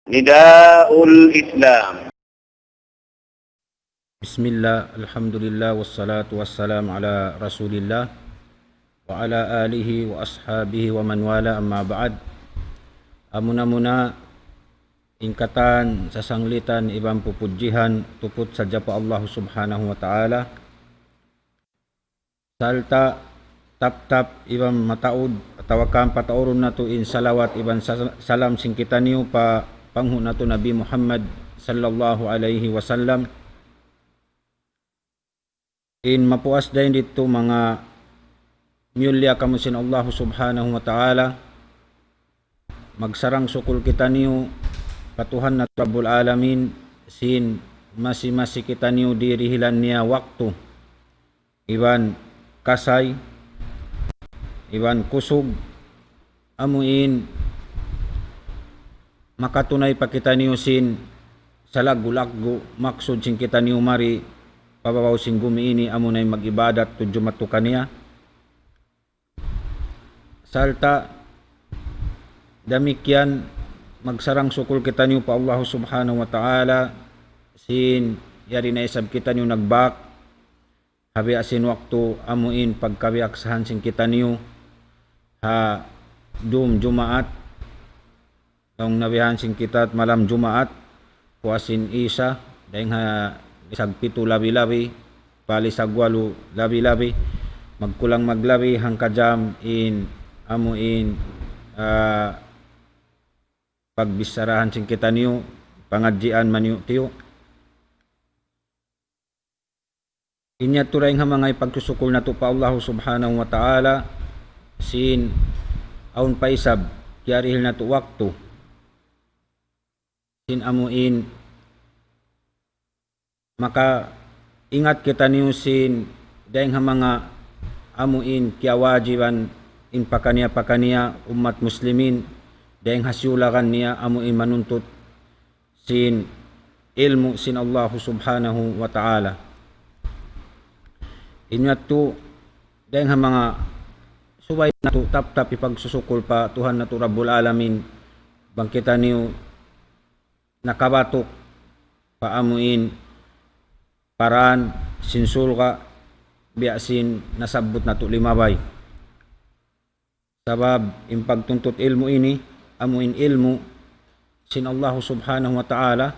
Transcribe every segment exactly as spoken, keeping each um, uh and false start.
نداء الإسلام. بسم الله، الحمد لله، والصلاة والسلام على رسول الله، وعلى آله وأصحابه ومن والاه، أما بعد. Amuna-muna, in katan sasanglitan iban pupudjihan tuput sadja pa Allah Subhanahu wa Ta'ala. Sarta' tap-tap iban mataud atawa kan pataurun natu' in salawat iban sa-, salam sin kitaniyu pa panghu' natu' Nabi Muhammad sallallahu alayhi wasallam. In mapuas dayn didtu manga miyulliya kamu sin Allah Subhanahu wa Ta'ala, magsarang-sukul kitaniyu pa Tuhan natu' Rabbul Alamin sin masi-masi kitaniyu dirihilan niya waktu iban kasay, iban kusug, amu in makatunay pa kitaniyu sin salaggu'-laggu' maksud sin kitaniyu mari pa babaw sin gumi ini, amuna in mag-ibadat tudju madtu kaniya. Sarta' damikkiyan magsarang-sukul kitaniyu pa Allah Subhanahu wa Ta'ala sin yari na isab kitaniyu nagbak ha biya' sin waktu amu in pagkabiyaksahan sin kitaniyu ha dum Jumaat, laung na bihan sin kita malam Jumaat, puas sin Isa, dayn ha lisag pitu labi-labi, pa lisag walu labi-labi, magkulang maglabi hangka jam in amu in, ah, pagbicharahan sin kitaniyu, pangadjian maniyu'-tiyu'. In yadtu dayn ha manga hipagsusukul natu' pa Allah Subhanahu wa Ta'ala, sin awn pa isab kiyarihil natu' waktu, sin amu in makaingat kitaniyu sin dayn ha manga amu in kiyawajiban in pakaniya-pakaniya ummat muslimin, dayn ha siyulagan niya amu in manuntut sin ilmu' sin Allah Subhanahu wa Ta'ala. In yadtu dayn ha manga subay natu' tap-tap hipagsusukul pa Tuhan natu' Rabbul Alamin, bang kitaniyu nakabatuk pa amu in paraan sin surga', biya' sin nasabbut natu' limabay. Sabab in pagtuntut ilmu' ini, amu in ilmu' sin Allah Subhanahu wa Ta'ala,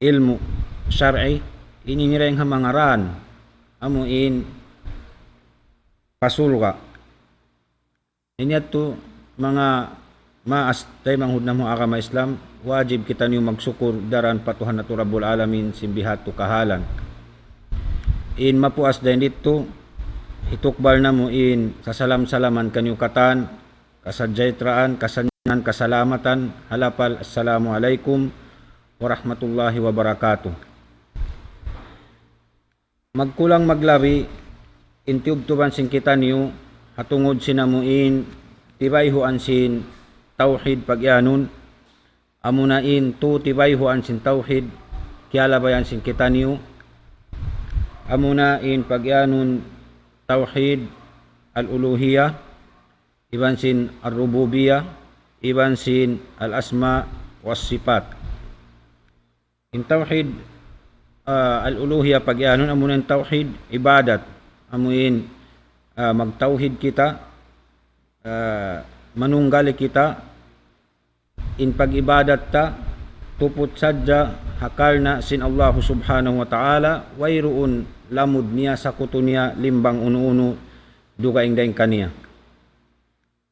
ilmu' shar'i, ini nireng ha manga raan, amu in pasurga'. Ini yadtu manga maas taymanghud namu' agama Islam, wajib kitaniyu magsukur daran pa Tuhan natu' Rabbul Alamin sin bihadtu kahalan. In mapuas dayn didtu, hitukbal namu' in sasalam-salaman kaniyu katan, kasajahtraan, kasannyangan, kasalamatan, ha lapal, Assalamu alaykum warahmatullahi wabarakatuh. Magkulang maglabi in tiyubtuban sin kitaniyu, ha tungud sin amu in tibayhuan sin tawhid pagiyanun, amuna in tu tibayhuan sin tawhid kiyalabayan sin kitaniyu, amuna in pagiyanun tawhid al-uluhiyah, iban sin ar-rububiyah, iban sin al-asma was sifat. In tawhid, ah, al-uluhiyah pagiyanun, amuna in tawhid ibadat, amu in, ah, magtawhid kita, ah, manunggali kita, in pag-ibadat ta tuput sadja ha karna' sin Allah Subhanahu wa Ta'ala, wayruun lamud niya, sakutu niya, limbang unu-unu dugaing dayn kaniya.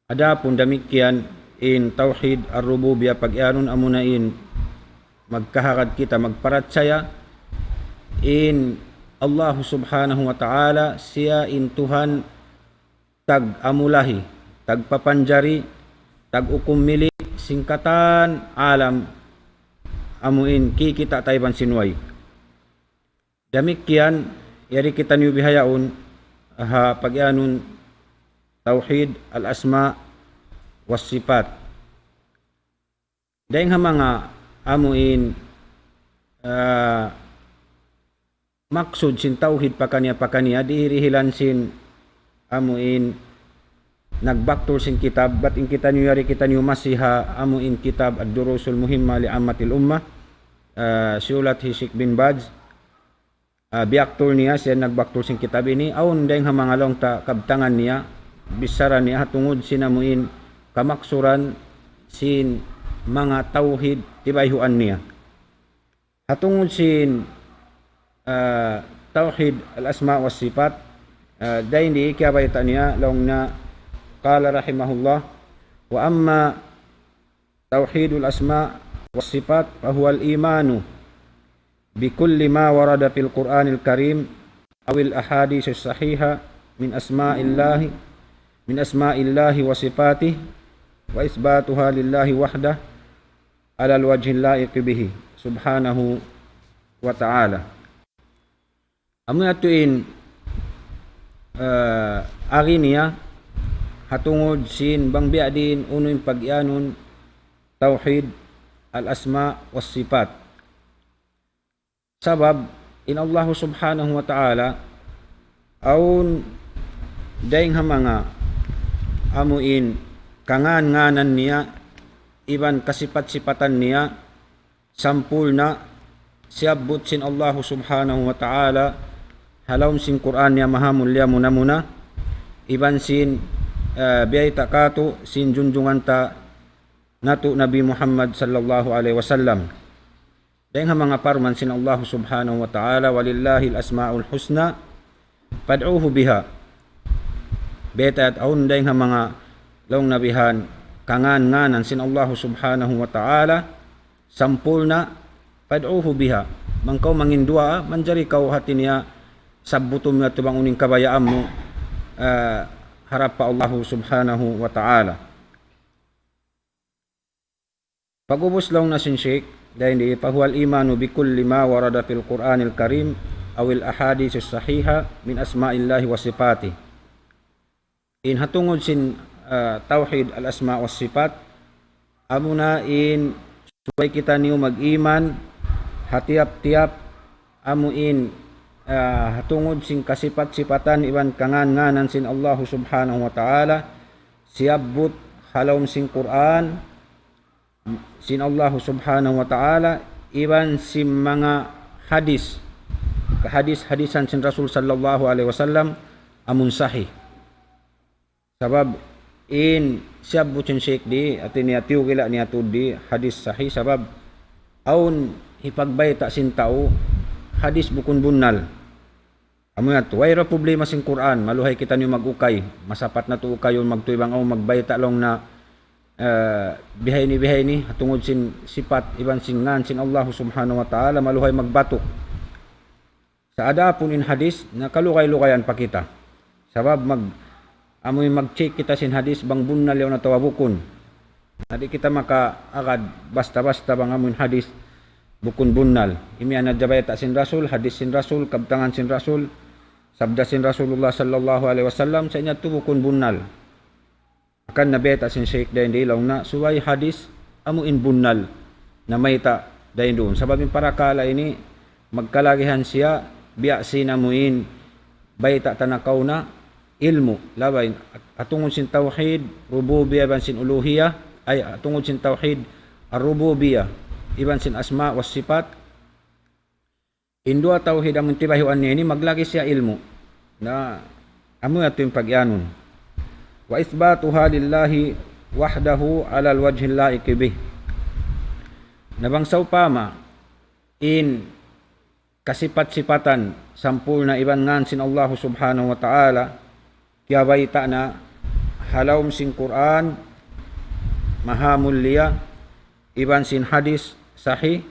Adapun damikkiyan in tawhid ar-rububiyah pagiyanun, amuna in magkahagad kita magparachaya in Allah Subhanahu wa Ta'ala, siya in Tuhan tag-amulahi, tagpapanjari, tag-ukum milik sin katan alam, amu in kikita' ta iban sin way. Damikkiyan, yari kitaniyu bihaun ha pagiyanun tawhid al-asma was sifat. Dayn ha manga amu in, ah, maksud sin tawhid pakaniya-pakaniya, dihirihilan sin amu in nagbaktul sin kitab, bat in kitaniyu yari kitaniyu masi ha amu in kitab Ad-Durusul Muhimma li Ammatil Ummah, ah, siyulat hi Sheikh bin Baz, ah, biyaktul niya, siya nagbaktul sin kitab ini, awn dayng ha manga laung ta kabtangan niya, bichara niya, ha tungud sin amu in kamaksuran sin manga tawhid tibayhuan niya. Ha tungud sin, ah, tawhid al-asma wa sifat, ah, dayng di kiyabayta' niya, laung niya, قال رحمه الله: وأما توحيد الأسماء والصفات فهو الإيمان بكل ما ورد في القرآن الكريم أو الأحاديث الصحيحة من أسماء الله، من أسماء الله وصفاته، وإثباتها لله وحده على الوجه اللائق به سبحانه وتعالى. Amu yadtu in, eh, agi niya ha tungud sin bang biya' diin unu in pag-iyanun tawhid al-asma was sifat. Sabab in Allahu Subhanahu wa Ta'ala awn dayng ha manga amu in kangan-nganan niya iban kasipat-sipatan niya sampurna' siyabbut sin Allahu Subhanahu wa Ta'ala ha lawm sin Qur'an niya mahamulliya muna-muna, iban sin, eh, biyayta' kātu' sin junjungan ta natu' Nabi Muhammad sallallahu alayhi wasallam. Dayng ha manga parman sin Allahu Subhanahu wa Ta'ala, وَلِلَّهِ الْأَسْمَاءُ الْحُسْنَى فَادْعُوهُ بِهَا. Biyayta' awn dayng ha manga laung nabihan kangan-nganan sin Allahu Subhanahu wa Ta'ala, sampurna', فَادْعُوهُ بِهَا. Bang kaw mangin duwaa, manjari kaw hati niya sabbutun mu yadtu bang unu in kabayaan mu, eh, harap pa Allahu Subhanahu wa Ta'ala. Pag'ubus laung na sin Sheikh, dayng di, فهو الإيمان بكل ما ورد في القرآن الكريم أو الأحاديث الصحيحة من أسماء الله وصفاته. In ha tungud sin, ah, tawhid al-asma wa sifat, amuna in subay kitaniyu mag-iman ha tiyap-tiyap amu in, ah, ha tungud sin kasipat-sipatan iban kangan-nganan sin Allahu Subhanahu wa Ta'ala, siyabbut ha lawm sin Qur'an sin Allahu Subhanahu wa Ta'ala, iban sin manga hadis, kahadis-hadisan sin Rasul sallallahu alayhi wasallam, amun sahih. Sabab in siyabbut sin Sheikh di, hati niya tiyukila niya tuud di hadis sahih, sabab awn hipagbayta' sin tau hadis bukun bunnal. Amu yadtu, way ra problema sin Qur'an, maluhay kitaniyu mag-ukay, masapat natu' ukayun magtuy bang awn magbayta' laung na, eh, bihayni-bihayni, ha tungud sin sipat iban sin ngan sin Allahu Subhanahu wa Ta'ala, maluhay magbatuk. Sa' adapun in hadis, nakalugay-lugayan pa kita. Sabab mag-, amu in mag-check kita sin hadis bang bunnal yaun atawa bukun. Na di' kita makaagad basta-basta bang amu in hadis bukun bunnal. Imiyan na jabayta' sin Rasul, hadis sin Rasul, kabtangan sin Rasul, sabda sin Rasulullah sallallahu alayhi wasallam, sa' in yadtu bukun bunnal. Hangkan na bayta' sin Sheikh dayn di laung na subay hadis amu in bunnal na mayta' dayn duun. Sabab in parakala' ini magkalagihan siya biya' sin amu in bayta' ta nakauna ilmu'. Labahin ha tungud sin tawhid rububiyah iban sin uluhiyah, ay, ha tungud sin tawhid ar-rububiyah iban sin asma' was sifat. In duwa tawhid amun tibayhuan niya ini maglagi siya ilmu'. Na, amu yadtu in pag-iyanun. وإثباتها لله وحده على الوجه اللائق به. Na bang sawpama in kasipat-sipatan sampurna' iban ngan sin Allahu Subhanahu wa Ta'ala, kiyabayta' na ha lawm sin Qur'an maha mulia iban sin hadis sahih,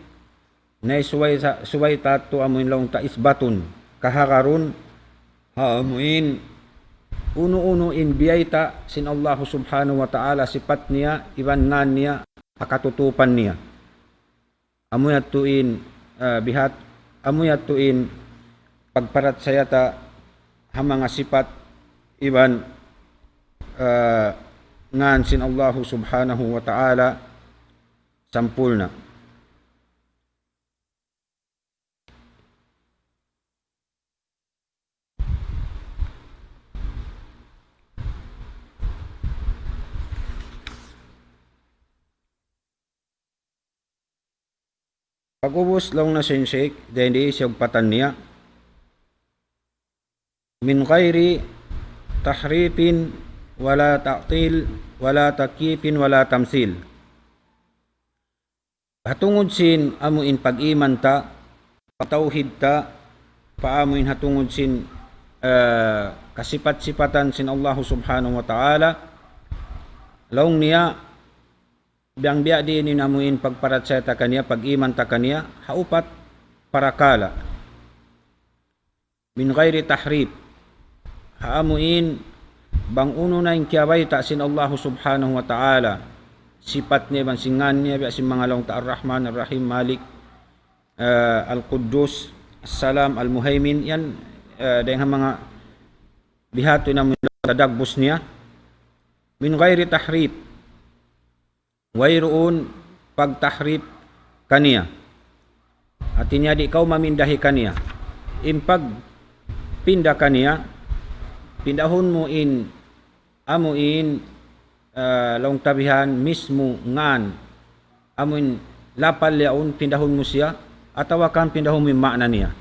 na subay sa-, subay ta yadtu amu in laung ta isbatun, kahagarun, ha amu in unu-unu in biyayta' sin Allahu Subhanahu wa Ta'ala sipat niya, iban ngan niya, ha katutupan niya. Amu yadtu in, ah, bihat, amu yadtu in pagparachaya ta ha manga sipat iban, ah, ngan sin Allahu Subhanahu wa Ta'ala sampurna'. Pag'ubus laung na sin Sheikh, dayn di siya ugpatan niya, من غير تحريف ولا تعطيل ولا تكييف ولا تمثيل. Ha tungud sin amu in pag-iman ta, pagtawhid ta, pa amu in ha tungud sin, eh, kasipat-sipatan sin Allahu Subhanahu wa Ta'ala, laung niya, bang biya' diin in amu in pagparachaya ta kaniya, pag-iman ta kaniya, ha upat parakala'. من غير تحريف. Ha amu in, bang unu na in kiyabayta' sin Allahu Subhanahu wa Ta'ala, sipat niya iban sin ngan niya, biya' sin manga laung ta Ar-Rahman, Ar-Rahim, Malik, eh, Al-Quddus, As-Salam, Al-Muhaymin, yan, eh, dayn ha manga biha'tu na muna tadagbus niya. من غير تحريف. Wayruun pagtahrif kaniya. Hati niya di' kaw mamindahi kaniya. In pagpinda kaniya, pindahun mu in, amu in, eh, laung ta bihan mismu ngan. Amu in lapal yaun pindahun mu siya, atawa kan pindahun mu in ma'na niya.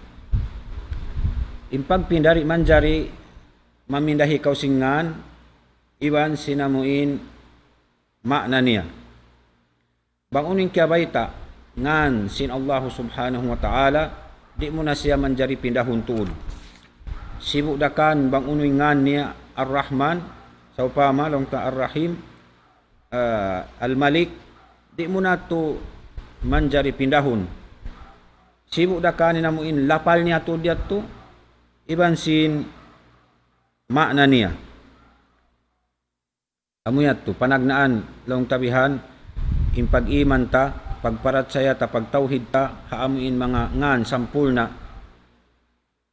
In pagpinda di' manjari mamindahi kaw sin ngan, iban sin amu in ma'na niya. Bang unu in kiyabayta' ngan sin Allahu Subhanahu wa Ta'ala, di' mu na siya manjari pindahun tuud. Sibu' da kan bang unu in ngan niya Ar-Rahman, sawpama laung ta Ar-Rahim, ah, Al-Malik, di' mu na tuud manjari pindahun. Sibu' da kan in amu in lapal niya tuud yadtu, iban sin ma'na niya. Amu yadtu, panagnaan, laung ta bihan, in pag-iman ta, pagparachaya ta, pagtawhid ta, ha amu in manga ngan sampurna',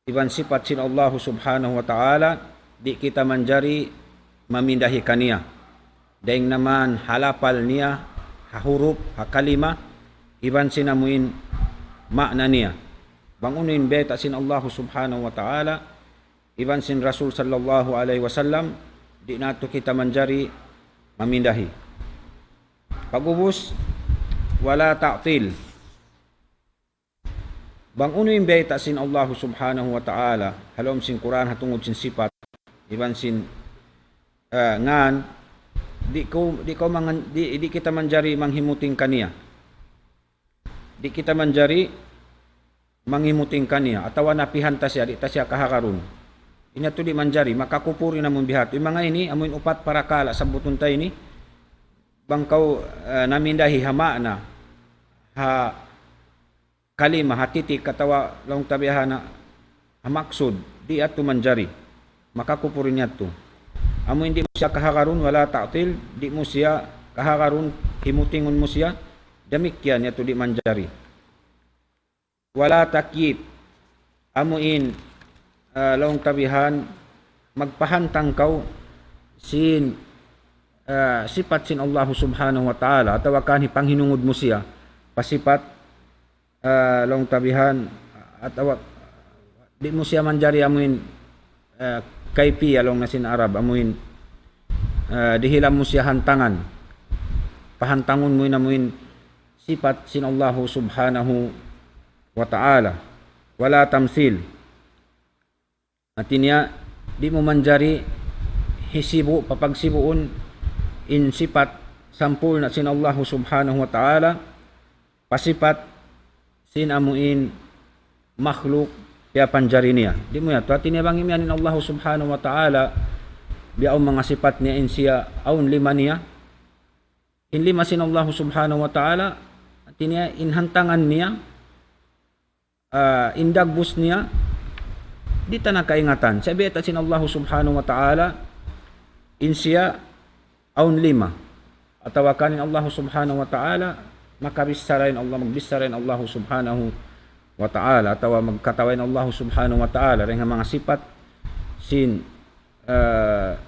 iban sipat sin Allahu Subhanahu wa Ta'ala, di' kita manjari mamindahi kaniya. Dayn naman ha lapal niya, ha hurup, ha kalima, iban sin amu in ma'na niya. Bang unu in bayta' sin Allahu Subhanahu wa Ta'ala, iban sin Rasul sallallahu alayhi wasallam, di' natu' kita manjari mamindahi. Pag'ubus, ولا تعطيل. Bang unu in bayta' sin Allahu Subhanahu wa Ta'ala, ha lawm sin Qur'an, ha tungud sin sipat, iban sin, eh, ngan, di' kaw, di' kaw mangan-, di', di' kita manjari manghimuting kaniya. Di' kita manjari manghimuting kaniya, atawa napihan ta siya, di' ta siya kahagarun. Ini yadtu di' manjari, makakupur in amun biha'tu. In manga ini, amun upat parakala', sabbutun ta ini, bang kaw, eh, namindahi ha ma'na, ha kalima, ha titik, atawa laung ta bihan ha maksud, di' yadtu manjari. Makakupur in yadtu. Amun di' mu siya kahagarun, ولا تعطيل, di' mu siya kahagarun, himutingun mu siya, damikkiyan yadtu di' manjari. ولا تكييف. Amu in, ah, laung ta bihan, magpahantang kaw sin, ah, sipat sin Allahu Subhanahu wa Ta'ala, atawa kan hipanghinungud mu siya, pa sipat, ah, laung ta bihan, atawa, di' mu siya manjari amuin, ah, kaypiya laung na sin Arab, amuin, ah, dihilan mu siya hantangan. Pahantangun mu in amuin sipat sin Allahu Subhanahu wa Ta'ala. ولا تمثيل. Hati niya, di' mu manjari hisibu', papagsibuun in sipat sampurna' sin Allahu Subhanahu wa Ta'ala, pa sipat sin amuin makhluk piyapanjari niya. Di' mu yadtu. Hati niya bang imiyan in Allahu Subhanahu wa Ta'ala, biya' awn manga sipat niya in siya awn lima niya. In lima sin Allahu Subhanahu wa Ta'ala, hati niya in hantangan niya, ah, in dagbus niya, di' ta na kaingatan. Sa' bayta' sin Allahu Subhanahu wa Ta'ala, in siya awn lima. Atawa kan in Allahu Subhanahu wa Ta'ala, makabichara in Allah, magbichara in Allahu Subhanahu wa Ta'ala, atawa magkatawa in Allahu Subhanahu wa Ta'ala, dayn ha manga sipat sin, ah,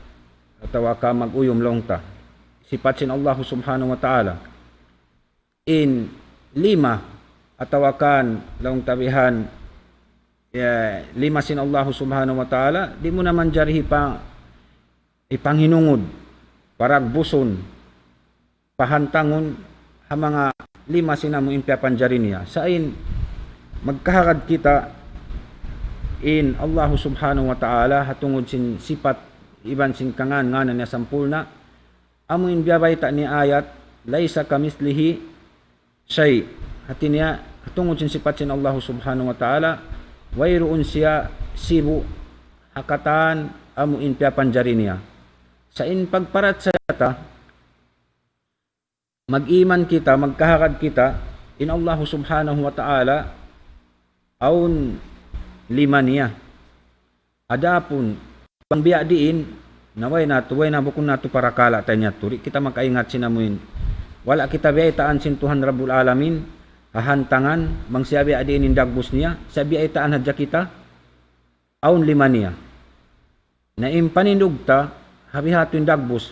atawa ka mag-uyum laung ta. Sipat sin Allahu Subhanahu wa Ta'ala. In lima atawa kan laung ta bihan, ya, lima sin Allahu Subhanahu wa Ta'ala, di' mu na manjari hipa-, hipanghinungud, paragbusun, pahantangun ha manga lima sin amu in piyapanjari niya. Sa' in magkahagad kita in Allahu Subhanahu wa Ta'ala ha tungud sin sipat iban sin kangān-ngānan niya sampurna', amu in biyabayta' niya ayat, ليس كمثله شيء. Hāti niya, ha tungud sin sipat sin Allahu Subhanahu wa Ta'ala, wayruun siya sibu' ha katan amu in piyapanjari niya. Sa' in pagparachaya ta, mag-iman kita, magkahagad kita, in Allahu Subhanahu wa Ta'ala, awn lima niya. Adapun, bang biya' diin, na way natu', way na bukun natu' parakala' ta niya tu. Di' kita makaingat sin amu in. Wala' kita biyaytaan sin Tuhan Rabbul Alamin, ha hantangan, bang siya biya' diin in dagbus niya, sa' biyaytaan hadja kita, awn lima niya. Na in panindug ta, ha biha' tu in dagbus.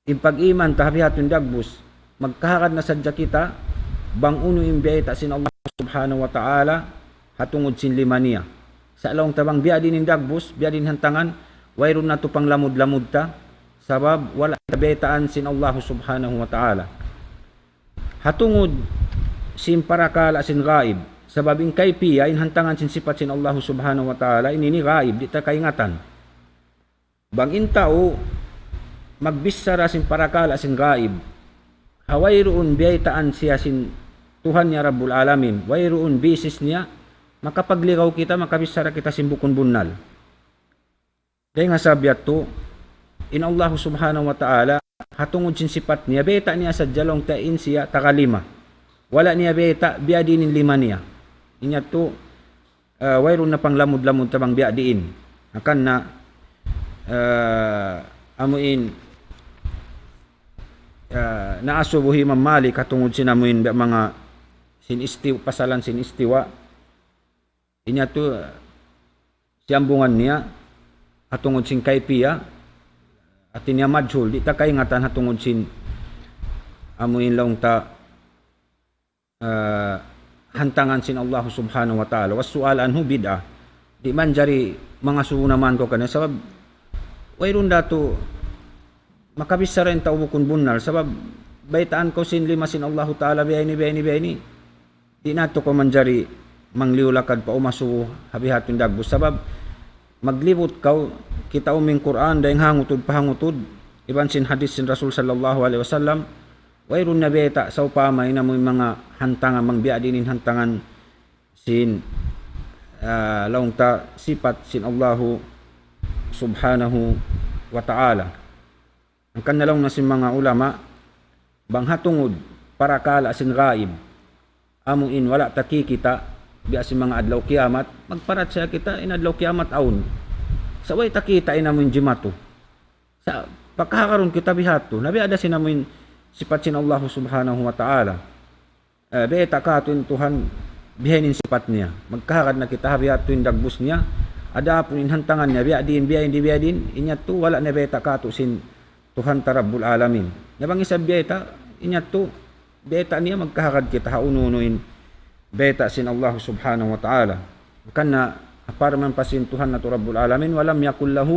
In pag-iman ta ha biha' tu in dagbus, magkahagad na sadja kita, bang unu in biyayta' sin Allah Subhanahu wa Ta'ala, ha tungud sin lima niya. Sa' laung ta bang biya' diin in dagbus, biya' diin in hantangan, wayruun natu' panglamud-lamud ta, sabab wala' kita biyaytaan sin Allah Subhanahu wa Ta'ala. Ha tungud sin parakala' sin gaib, sabab in kaypiya, in hantangan sin sipat sin Allah Subhanahu wa Ta'ala, ini ini gaib, di' ta kaingatan. Bang in tau magbichara sin parakala' sin gaib, ha wayruun biyaytaan siya sin Tuhan niya Rabbul Alamin, wayruun basis niya, makapagligaw kita, makabichara kita sin bukun bunnal. Dayn ha sabab yadtu, in Allah Subhanahu wa Ta'ala, ha tungud sin sipat niya, biyayta' niya sadja laung ta in siya taga lima. Wala' niya biyayta', biya' diin in lima niya. In yadtu, ah, wayruun na panglamud-lamud ta bang biya' diin. Hangkan na, ah, amu in, ah, naasubu hi Imam Malik ha tungud sin amu in biya' manga sin istiw-, pasalan sin istiwa. In yadtu, ah, siyambungan niya, ha tungud sin kaypiya, hāti niya majhul, di' ta kaingatan ha tungud sin amu in laung ta, ah, hantangan sin Allah Subhanahu wa Ta'ala. والسؤال عنه بدعة. Di' manjari mangasubu naman kaw kaniya. Sabab, wayruun da tu makabichara in tau bukun bunnal. Sabab, baytaan kaw sin lima sin Allahu Ta'ala, biya' ini, biya' ini, biya' ini. Di' natu' kaw manjari mangliyu lakad pa umasubu ha biha' tu in dagbus. Sabab, maglibut kaw, kita' mu in Qur'an, dayng hangutud pa hangutud, iban sin hadith sin Rasul sallallahu alayhi wasallam, wayruun na biyayta' sawpama in amu in manga hantangan, bang biya' diin in hantangan sin, ah, laung ta sipat sin Allahu Subhanahu wa Ta'ala. Hangkan na laung na sin manga ulama, bang ha tungud parakala' sin gaib, amu in wala' ta kikita', biya' sin manga adlaw kiyamat, magparachaya kita in adlaw kiyamat awn. Sa' way ta kita' in amu in jimatu. Sa' pagkahagarun kita biha' tu, na biya' da sin amu in sipat sin Allah Subhanahu wa Ta'ala. Eh, biyayta' kātu' in Tuhan, bihaini in sipat niya. Magkahagad na kita ha biha' tu in dagbus niya. Adapun in hantangan niya, biya' diin, biya' diin, biya' diin, in yadtu, wala' niya biyayta' kātu' sin Tuhan ta Rabbul Alamin. Na bang isab biyayta', in yadtu, biyayta' niya magkahagad kita ha unu-unu in biyayta' sin Allah Subhanahu wa Ta'ala. Hangkan na, parman pa sin Tuhan natu' Rabbul Alamin, ولم يكن له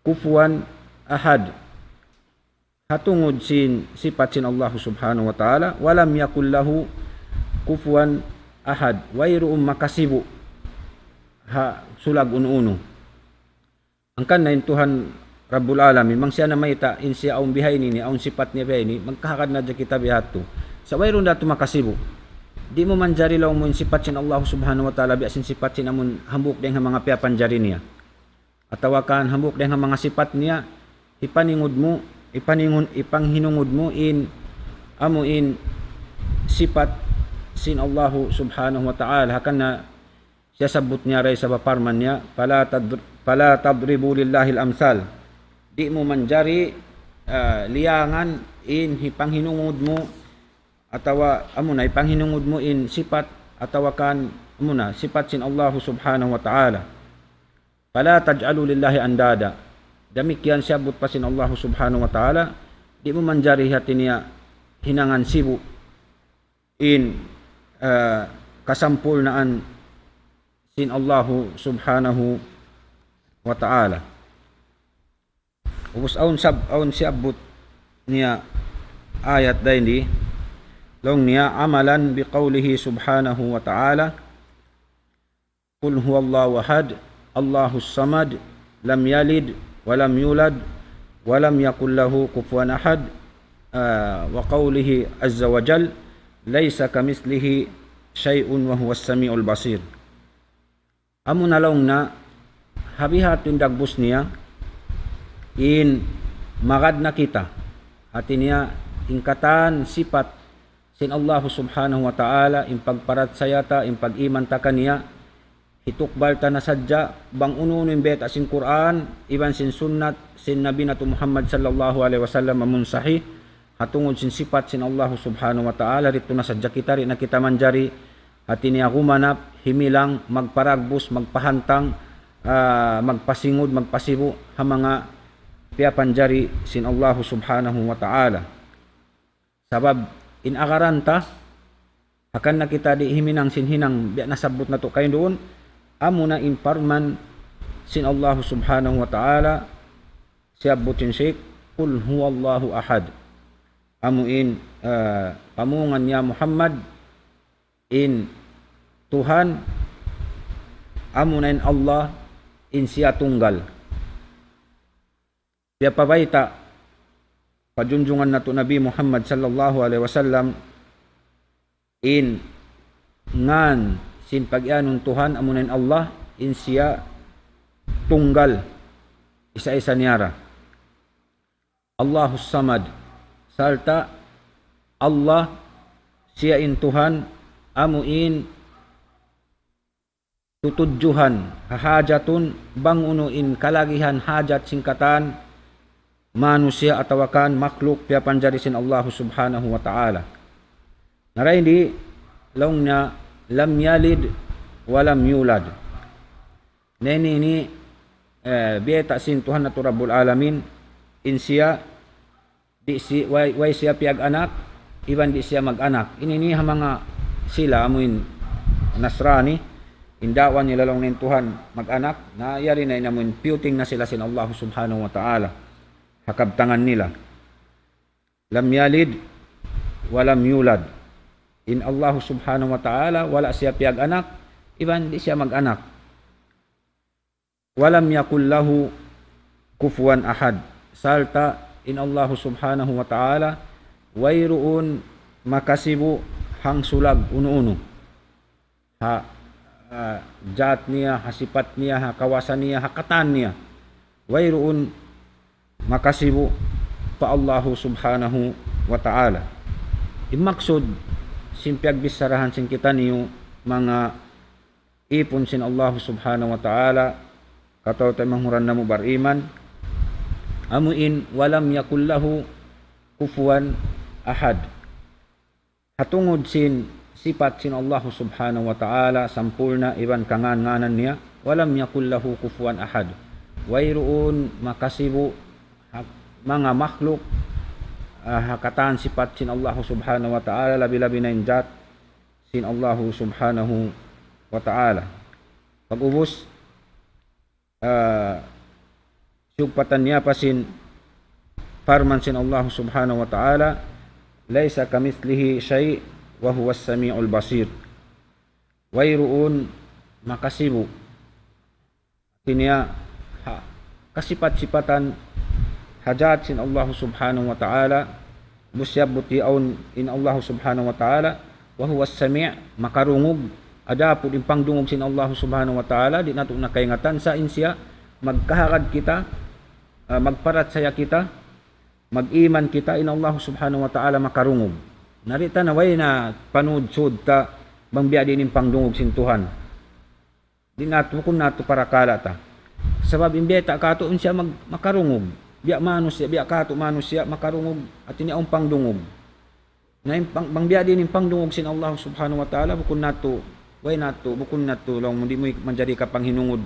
كفوا أحد. Ha tungud sin sipat sin Allah Subhanahu wa Ta'ala, ولم يكن له كفوا أحد. Wayruun makasibu' ha sulag unu-unu. Hangkan na in Tuhan Rabbul Alamin, bang siya namayta', in siya awn bihaini ini, awn sipat niya bihaini, magkahagad na hadja kita biha' tu. Sa' wayruun da tu makasibu'. Di' mu manjari laung mu in sipat sin Allah Subhanahu wa Ta'ala, biya' sin sipat sin amun hambuuk dayng ha manga piyapanjari niya. Atawa kan hambuuk dayng ha manga sipat niya, hipaningud mu, hipaningun-, hipanghinungud mu in, amu in sipat sin Allahu Subhanahu wa Ta'ala. Hangkan na siyasabbut niya da isab ha parman niya, فلا تضر-، فلا تضربوا لله الأمثال. Di' mu manjari, ah, liyangan in hipanghinungud mu, atawa amu na, hipanghinungud mu in sipat, atawa kan amu na, sipat sin Allahu Subhanahu wa Ta'ala. فلا تجعلوا لله أندادا. Damikkiyan siyabbut pa sin Allahu Subhanahu wa Ta'ala, di' mu manjari hāti niya hinangan sibu' in, eh, kasampurnaan sin Allahu Subhanahu wa Ta'ala. Ubus awn sab-, awn siyabbut niya ayat dayn di, Laung niya, عملا بقوله سبحانه وتعالى: قل هو الله أحد، الله الصمد، لم يلد ولم يولد، ولم يكن له كفوا أحد، ah, وقوله عز وجل: ليس كمثله شيء وهو السميع البصير. Amuna laung niya, ha biha' tuud in dagbus niya, in magad na kita. Hati niya, in katan sipat sin Allahu Subhanahu wa Ta'ala, in pagparachaya ta, in pag-iman ta kaniya, hitukbal ta na sadja, bang unu-unu in bayta' sin Qur'an, iban sin sunnat, sin Nabi natu' Muhammad sallallahu alayhi wasallam, amun sahih, ha tungud sin sipat sin Allahu Subhanahu wa Ta'ala, didtu na sadja kita, di' na kita manjari, hati niya gumanap, himilang, magparagbus, magpahantang, ah, magpasingud, magpasibu', ha manga piyapanjari sin Allahu Subhanahu wa Ta'ala. Sabab, in agaran ta, hangkan na kita di' himinang sin hinang, biya' nasabbut natu' kayduun, amuna in parman sin Allahu Subhanahu wa Ta'ala, siyabbut sin Shaykh, قل هو الله أحد. Amu in, ah, pamungan ya Muhammad, in Tuhan, amuna in Allah, in siya tunggal. Piyapabayta' pa junjungan natu' Nabi Muhammad sallallahu alayhi wasallam, in ngan sin pag-iyanun Tuhan, amuna in Allah, in siya tunggal, isa-isa niya ra. Allahus Samad. Sarta' Allah, siya in Tuhan, amu in tutudjuhan, hahajatun, bang unu in kalagihan hajat sin katan manusiya' atawa kan makhluk piyapanjari sin Allahu Subhanahu wa Ta'ala. Na dayn di, laung niya, لم يلد ولم يولد. Na ini, ini, eh, biyayta' sin Tuhan natu' Rabbul Alamin, in siya, di' si-, way, way siya piyag-anak, iban di' siya mag-anak. Ini, ini ha manga sila amuin Nasrani, in da'wa nila laung in Tuhan mag-anak, na yari na in amuin piyuting na sila sin Allah Subhanahu wa Ta'ala. Ha kabtangan nila. لم يلد ولم يولد. In Allah Subhanahu wa Ta'ala, wala' siya piyag-anak, iban di' siya mag-anak. ولم يكن له كفوا أحد. Sarta' in Allah Subhanahu wa Ta'ala, wayruun makasibu' hangsulag unu-unu. Ha, ah, jat niya, ha sipat niya, ha kawasa niya, ha katan niya. Wayruun makasibu' pa Allahu Subhanahu wa Ta'ala. In maksud, sin piyagbicharahan sin kitaniyu, manga ipun sin Allahu Subhanahu wa Ta'ala, kataw-taymanghuran namu' bariman, amu in ولم يكن له كفوا أحد. Ha tungud sin sipat sin Allahu Subhanahu wa Ta'ala, sampurna' iban kangan-nganan niya, ولم يكن له كفوا أحد. Wayruun makasibu' ha-, manga makhluk, ah, ha katan sipat sin Allahu Subhanahu wa Ta'ala, labi-labi na in jat sin Allahu Subhanahu wa Ta'ala. Pag'ubus, ah, siyugpatan niya pa sin parman sin Allah Subhanahu wa Ta'ala, ليس كمثله شيء وهو السميع البصير. Wayruun makasibu'. Hati niya, ha, kasipat-sipatan ha jat sin Allah Subhanahu wa Ta'ala, busyab buti awn in Allah Subhanahu wa Ta'ala, وهو السميع, makarungug. Adapun in pangdungug sin Allah Subhanahu wa Ta'ala, di' natu' na kaingatan sa' in siya, magkahagad kita, ah, magparachaya kita, mag-iman kita, in Allah Subhanahu wa Ta'ala makarungug. Na di' ta na way na panudsud ta, bang biya' diin in pangdungug sin Tuhan. Di' natu', bukun natu' parakala' ta. Sabab in biyayta' katu', in siya mag-, makarungug. Biya' manusiya', biya' katu' manusiya', makarungug, hati niya awn pangdungug. Na in pang-, bang biya' diin in pangdungug sin Allah Subhanahu wa Ta'ala, bukun natu', way natu', bukun natu', laung mu di' mu manjari kapanghinungud,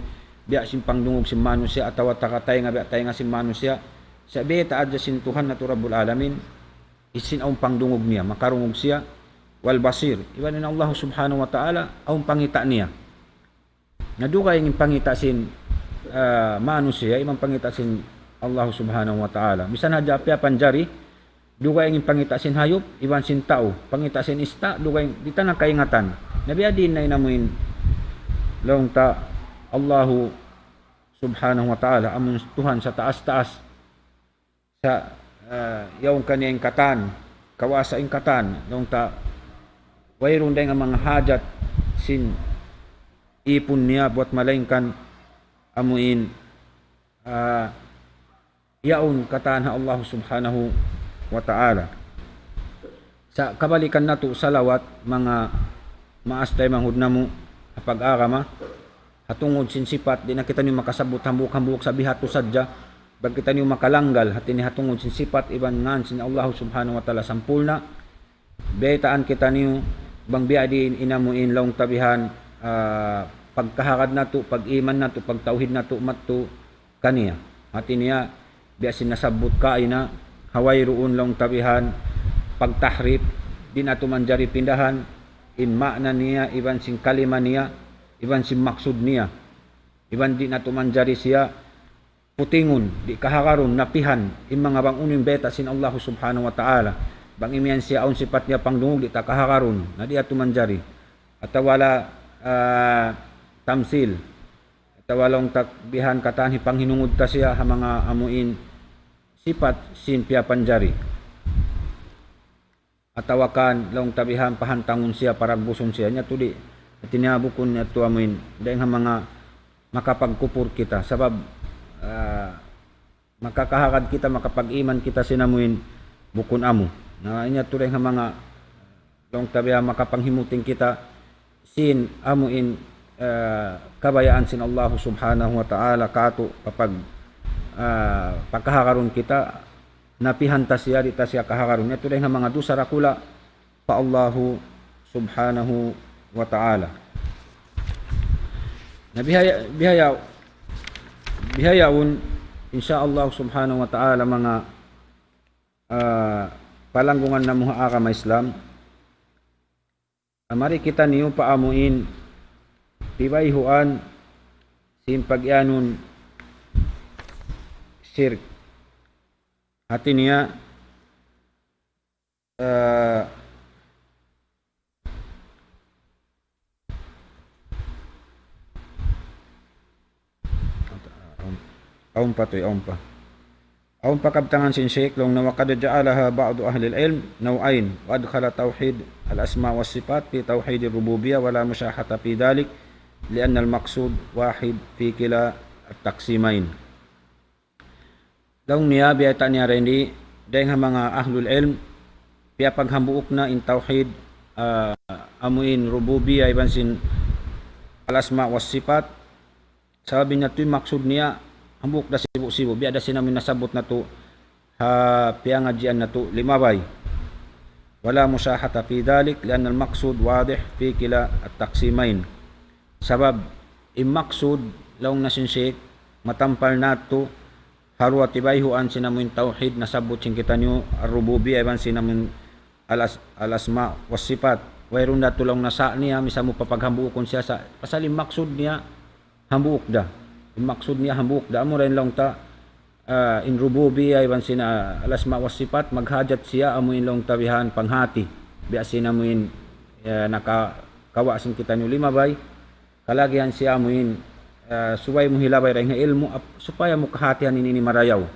biya' sin pangdungug sin manusiya', atawa taga taynga, biya' taynga sin manusiya', sa' biyayta' hadja sin Tuhan natu' Rabbul Alamin, in sin awn pangdungug niya, makarungug siya, wal basir, iban in Allah Subhanahu wa Ta'ala, awn pangita' niya. Na dugaing in pangita' sin, ah, manusiya', iban pangita' sin Allah Subhanahu wa Ta'ala. Misan hadja piyapanjari, dugaing in pangita' sin hayup, iban sin tau, pangita' sin ista', dugaing, di' ta na kaingatan. Na biya' diin na in amuin, laung ta, Allahu Subhanahu wa Ta'ala, amun Tuhan sataas-taas, sa', ah, yaun kaniya in katan, kawasa in katan, laung ta, wayruun dayng ha manga hajat sin ipun niya buat malaingkan amuin, ah, yaun katan ha Allah Subhanahu wa Ta'ala. Sa' kabalikan natu' salawat, manga maas taymanghud namu' ha pag-agama, ha tungud sin sipat, di' na kitaniyu makasabbut hambuuk-hambuuk, sa' biha'tu sadja, bang kitaniyu makalanggal, hati niya ha tungud sin sipat, iban ngan sin Allah Subhanahu wa Ta'ala sampurna', baytaan kitaniyu, bang biya' diin in amuin laung ta bihan, ah, pagkahagad natu', pag-iman natu', pagtawhid natu', mattu kaniya. Hati niya, biya' sin nasabbut kaina, ha wayruun laung ta bihan, pagtahrif, di' natu' manjari pindahan, in ma'na niya, iban sin kalima niya, iban sin maksud niya. Iban di' natu' manjari siya putingun, di' kahagarun, napihan, in manga bang unu in bayta' sin Allah Subhanahu wa Ta'ala. Bang imiyan siya awn sipat niya pangdungug, di' ta kahagarun, na di' natu' manjari. Atawa la, ah, tamsil. Atawa laung ta bihan katan hipanghinungud ta siya ha manga amuin sipat sin piyapanjari. Atawa kan laung ta bihan pahantangun siya, paragbusun siya. Niya tuud, hati niya bukun niya tuud amuin. Dayng ha manga makapagkupur kita. Sabab, ah, makakahagad kita, makapag-iman kita sin amuin bukun amu. Na, niya tuud dayng ha manga laung ta bihan makapanghimuting kita sin amuin, ah, kabayaan sin Allah Subhanahu wa Ta'ala katu' papag-, ah, pagkahagarun kita, napihan ta siya, di' ta siya kahagarun. Niya tuud dayng ha manga dusa dakula' pa Allahu Subhanahu wa Ta'ala. Na bihaya-, bihaya-, bihayaun, insya Allah Subhanahu wa Ta'ala, manga, ah, palanggungan namu' ha agama Islam, mari kitaniyu pa amuin tibayhuan sin pag-iyanun shirk. Hati niya, ah, awn pa tuud, awn pa. Awn pa kabtangan sin Sheikh, laung niya, وقد جعلها بعض أهل العلم نوعين، وأدخل توحيد الأسماء والصفات في توحيد الربوبية، ولا مشاحة في ذلك، لأن المقصود واحد في كلا التقسيمين. Laung niya, biyayta' niya dindi, dayng ha manga ahlul ilm, piyapaghambuuk na in tawhid, ah, amuin rububiyah iban sin al-asma was sifat. Sabab in yadtu in maksud niya, hambuuk da sibu'-sibu', biya' da sin amuin nasabbut natu' ha piyangadjian natu' limabay. ولا مشاحة في ذلك، لأن المقصود واضح في كلا التقسيمين. Sabab, in maksud, laung na sin Sheikh, matampal natu', ha duwa tibayhuan sin amuin tawhid, nasabbut sin kitaniyu, ar-rububiyah, iban sin amuin al-as-, al-asma was sifat. Wayruun da tuud laung na sa' niya, misan mu papaghambuukun siya sa', pasal in maksud niya, hambuuk da. In maksud niya hambuuk da. Amura in laung ta, ah, in rububiyah iban sin, ah, al-asma was sifat, maghajat siya amuin laung ta bihan panghati. Biya' sin amuin, eh, nakakawa' sin kitaniyu limabay. Kalagihan siya amuin, ah, subay mu hilabay dayn ha ilmu', ap-, supaya mu kahatihan in ini marayaw.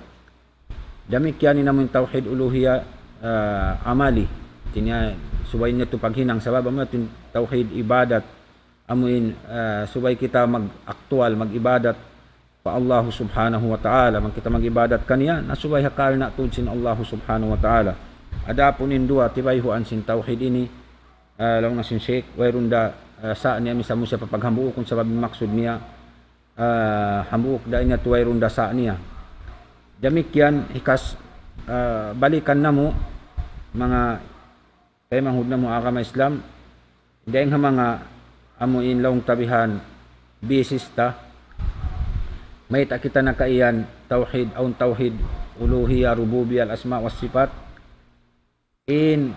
Damikkiyan in amuin tawhid uluhiyah, ah, amali. Hati niya subay niya tu paghinang sabab amu yadtu in tawhid ibadat. Amuin, ah, subay kita mag-aktual, mag-ibadat pa Allahu Subhanahu wa Ta'ala. Bang kita mag-ibadat kaniya, na subay ha karna' tuud sin Allahu Subhanahu wa Ta'ala. Adapun in duwa tibayhuan sin tawhid ini, ah, laung na sin Sheikh, wayruun da, ah, sa' niya misan mu siya papaghambuukun sabab in maksud niya, ah, hambuuk da in yadtu wayruun da sa' niya. Damikkiyan, hikas, ah, balikan namu', manga taymanghud namu' agama Islam, dayn ha manga amuin laung ta bihan basis ta, mayta' kita nakaiyan tawhid, awn tawhid uluhiyah, rububiyah, al-asma was sifat, in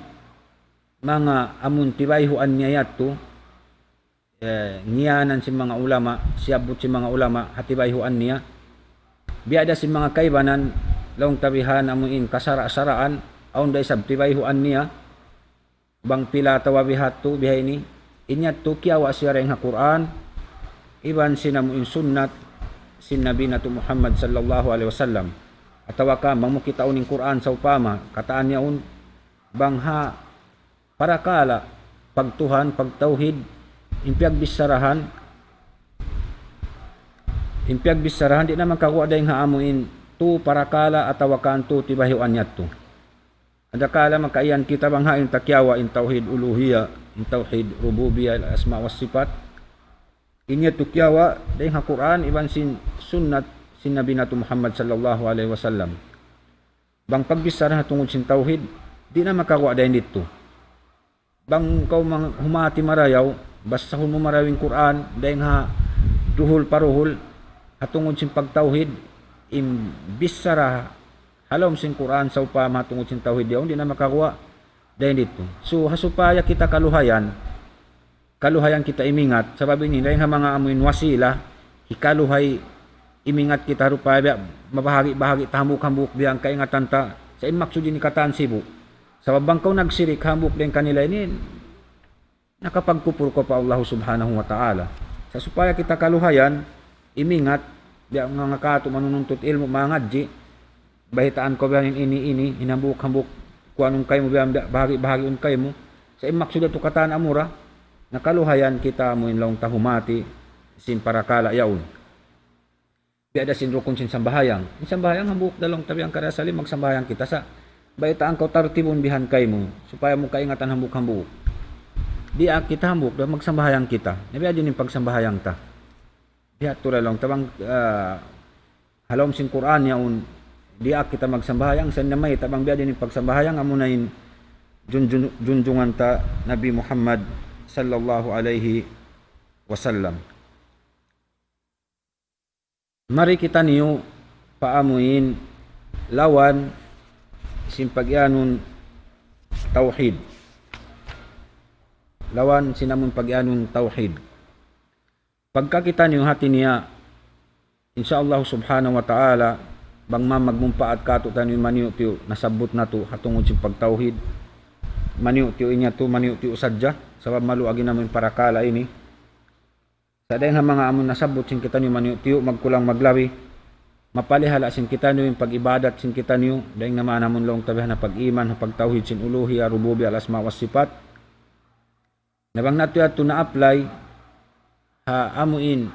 manga amun tibayhuan niya yadtu, eh, ngiyanan sin manga ulama, siyabbut sin manga ulama, ha tibayhuan niya. Biya' da sin manga kaibanan, laung ta bihan amuin kasara'-saraan, Awn da isab tibayhuan niya, bang pila atawa biha' tu, biha' ini, in yadtu kiyawa' siya dayn ha Qur'an, iban sin amu in sunnat, sin Nabi natu' Muhammad sallallahu alayhi wasallam. Atawa ka, bang mu kitaun in Qur'an sawpama, katān yaun, bang ha parakala' pagtuhan, pagtawhid, in piyagbissarahan, in piyagbissarahan, di' na makaguwa' dayn ha amu in tu parakala' atawa ka in tu tibayhuan yadtu. Adakala makaiyan kita bang ha in ta kiyawa' in tawhid uluhiyya, in tawhid rububiyya, al asma wa sifat. In yadtu kiyawa' dayn ha Qur'an iban sin sunnat sin Nabi natu' Muhammad sallallahu alayhi wasallam. Bang pagbichara ha tungud sin tawhid, di' na makaguwa' dayn didtu. Bang kaw mang-, humati marayaw, basahun mu marayaw in Qur'an, dayn ha duhul pa duhul, ha tungud sin pagtawhid, in bichara ha lawm sin Qur'an, sawpama ha tungud sin tawhid yaun, di' na makaguwa' dayn didtu. So, ha supaya kita kaluhayan, kaluhayan kita imingat, sabab ini, dayn ha manga amu in wasila, hikaluhay imingat kita rupa biya', mabahagi'-bahagi' ta hambuuk-hambuuk biya' in kaingatan ta, sa' in maksud ini katān sibu'. Sabab bang kaw nagsirik hambuuk dayn kanila ini, nakapagkupur kaw pa Allah subhanahu wa ta'ala. Sa' supaya kita kaluhayan, imingat, biya' nga, nga katu' manununtut ilmu', mangadji', bahitaan kaw biya' ini, ini, hinambuuk-hambuuk, kuanun kaymu biya', biya' bahagi'-bahagiun kaymu. Sa' in maksud yadtu katān amura, na kaluhayan kita amu in laung ta humati, sin parakala' yaun. Biya' da sin rukun sin sambahayang. In sambahayang hambuuk da laung ta biya' hangkan asali magsambahayang kita sa'. Bahitaan kaw tartibun bihan kaymu, supaya mu kaingatan hambuuk-hambuuk. Diyaak kita hambuuk da magsambahayang kita. Na biya' diin in pagsambahayang ta. Biya' tu da laung ta bang, ah, ha lawm sin Qur'an yaun, diyaak kita magsambahayang, sa' in namayta' bang biya' diin in pagsambahayang, amuna in junjun-, junjungan ta Nabi Muhammad sallallahu alayhi wasallam. Mari kitaniyu pa amuin lawan sin pagiyanun tawhid. Lawan sin amun pagiyanun tawhid. Pagka kitaniyu hati niya, insya Allah subhanahu wa ta'ala, bang man magmumpaat kātu'niyu in maniyu'-tiyu' nasabbut natu' ha tungud sin pagtawhid. Maniyu'-tiyu' in yadtu, maniyu'-tiyu' sadja, sabab maluag in amuin parakala' ini. Sa' dayn ha manga amun nasabbut sin kitaniyu maniyu'-tiyu', magkulang maglabi, mapalihala' sin kitaniyu in pag-ibadat sin kitaniyu, dayn ha manga amun laung ta bihan ha pag-iman, ha pagtawhid sin uluhiyya, rububiyya, al-asma wa sifat. Na bang natu' yadtu na-apply ha amuin,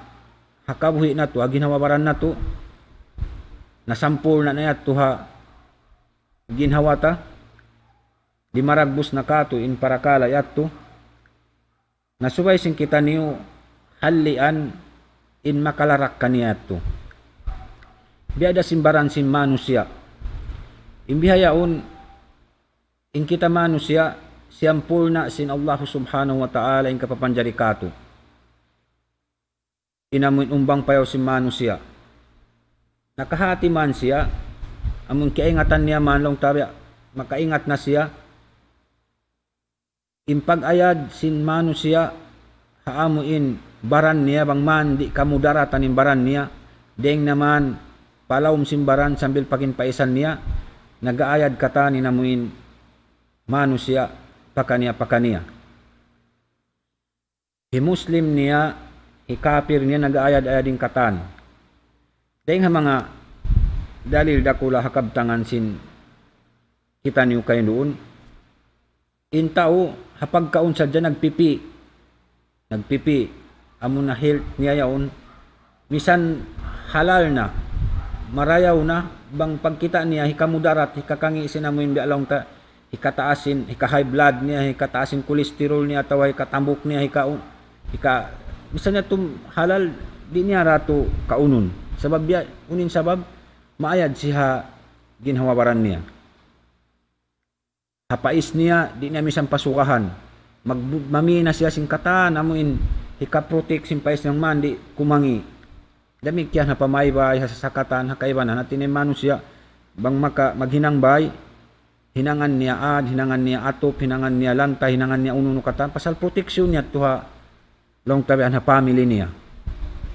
ha kabuhi' natu', ha ginhawa-baran natu', nasampurna' na yadtu ha ginhawa ta, di' maragbus na kātu' in parakala' yadtu, na subay sin kitaniyu hallian in makalarak kaniya yadtu. Biya' da sin baran sin manusiya'. In bihaun, in kita manusiya', siyampurna' sin Allah subhanahu wa ta'ala in kapapanjari kātu'. In amuin umbang payaw sin manusiya'. Nakahati man siya, amun kiyaingatan niya man laung ta biya', makaingat na siya, in pag-ayad sin manusiya' ha amuin baran niya, bang man di' kamudaratan in baran niya, dayng na man pa lawm sin baran sambil paginpaisan niya, nag-aayad katān in amuin manusiya' pakaniya-pakaniya. Hi Muslim niya, hi kapir niya, nag-aayad-ayad in katān. Dayng ha manga dalil dakula' ha kabtangan sin kitaniyu kayduun. In tau, ha pagkaun sadja nagpipi'. Nagpipi'. Amuna health niya yaun. Misan halal na. Marayaw na. Bang pagkita' niya, hikamudarat, hikakangi' sin amuin biya' laung ta, hikataas sin, hika-high blood niya, hikataas sin cholesterol niya, atawa hikatambuk niya, hika-, hika-, misan yadtu halal, di' niya da tu kaunun. Sabab biya', unu in sabab, maayad siya ha ginhawa-baran niya. Ha pais niya, di' niya misan pasugahan. Mag-, mamī na siya sin katān, amuin hika-protect sin pais niya bang man di' kumangi'. Damikkiyan ha pamaybay, ha sasakatan, ha kaibanan, hāti niya in manusiya', bang maka maghinang bay, hinangan niya ad, hinangan niya atup, hinangan niya lanta', hinangan niya unu-unu katān, pasal protection niya tuha, laung ta biya' ha family niya.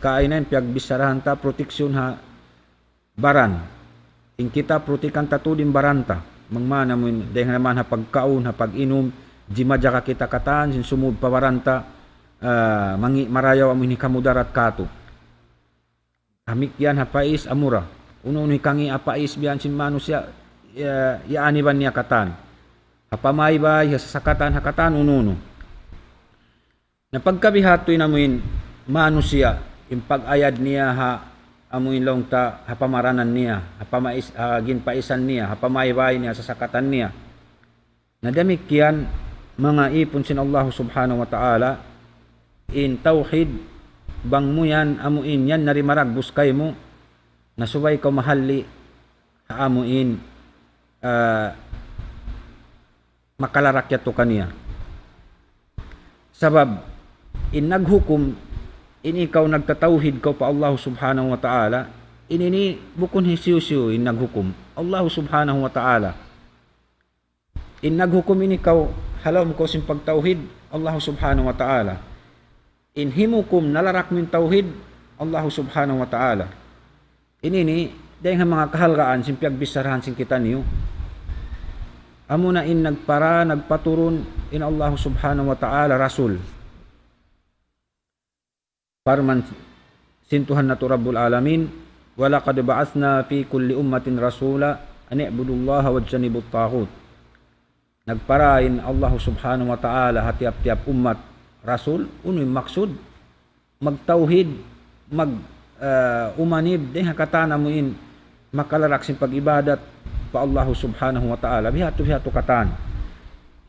Kaina in piyagbissarahan ta, protection ha baran. In kita protektahan ta tuud in baran ta. Bang man amuin, dayng ha man ha pagkaun, ha pag-inum, di' majaga kita katan, sin sumud pa baran ta, ah, mangi' marayaw amuin hikamudarat katu'. Damikkiyan ha pais amura. Unu-unu hikangi' ha pais biya' sin manusiya', ya, ya aniban niya katan. Ha pamaybay, ha sasakatan, ha katan, unu-unu. Na pagka biha' tuud in amuin manusiya', in pag-ayad niya ha amuin laung ta, ha pamaranan niya, ha pamais-, ha ginpaisan niya, ha pamaybay niya, sasakatan niya. Na damikkiyan, manga ipun sin Allah Subhanahu wa Ta'ala, in tawhid, bang mu yan, amuin yan na di' maragbus kaymu, na subay kaw mahalli', ha amuin, ah, makalarak yadtu kaniya. Sabab, in naghukum, in ikaw nagtatawhid kaw pa Allah Subhanahu wa Ta'ala, in ini bukun hisiyu-siyu in naghukum. Allah Subhanahu wa Ta'ala. In naghukum ini kaw, ha lawm kaw sin pagtawhid, Allah Subhanahu wa Ta'ala. In himukum nalarak mu in tawhid, Allah Subhanahu wa Ta'ala. Ini ini, dayng ha manga kahalgaan sin piyagbicharahan sin kitaniyu. Amuna in nagpara, nagpaturun, in Allah Subhanahu wa Ta'ala, Rasul. Parman sin Tuhan natu' Rabbul Alamin, وَلَقَدْ بَعَثْنَا فِي كُلِّ أُمَّةٍ رَسُولًا أَنِ اعْبُدُوا اللَّهَ وَاجْتَنِبُوا الطَّاغُوتَ. Nagpara in Allah Subhanahu wa Ta'ala ha tiyap-tiyap ummat rasul, unu in maksud? Magtawhid, mag, ah, umanib, dayng ha katan amuin makalarak sin pag-ibadat pa Allah Subhanahu wa Ta'ala. Bihadtu, bihadtu katan.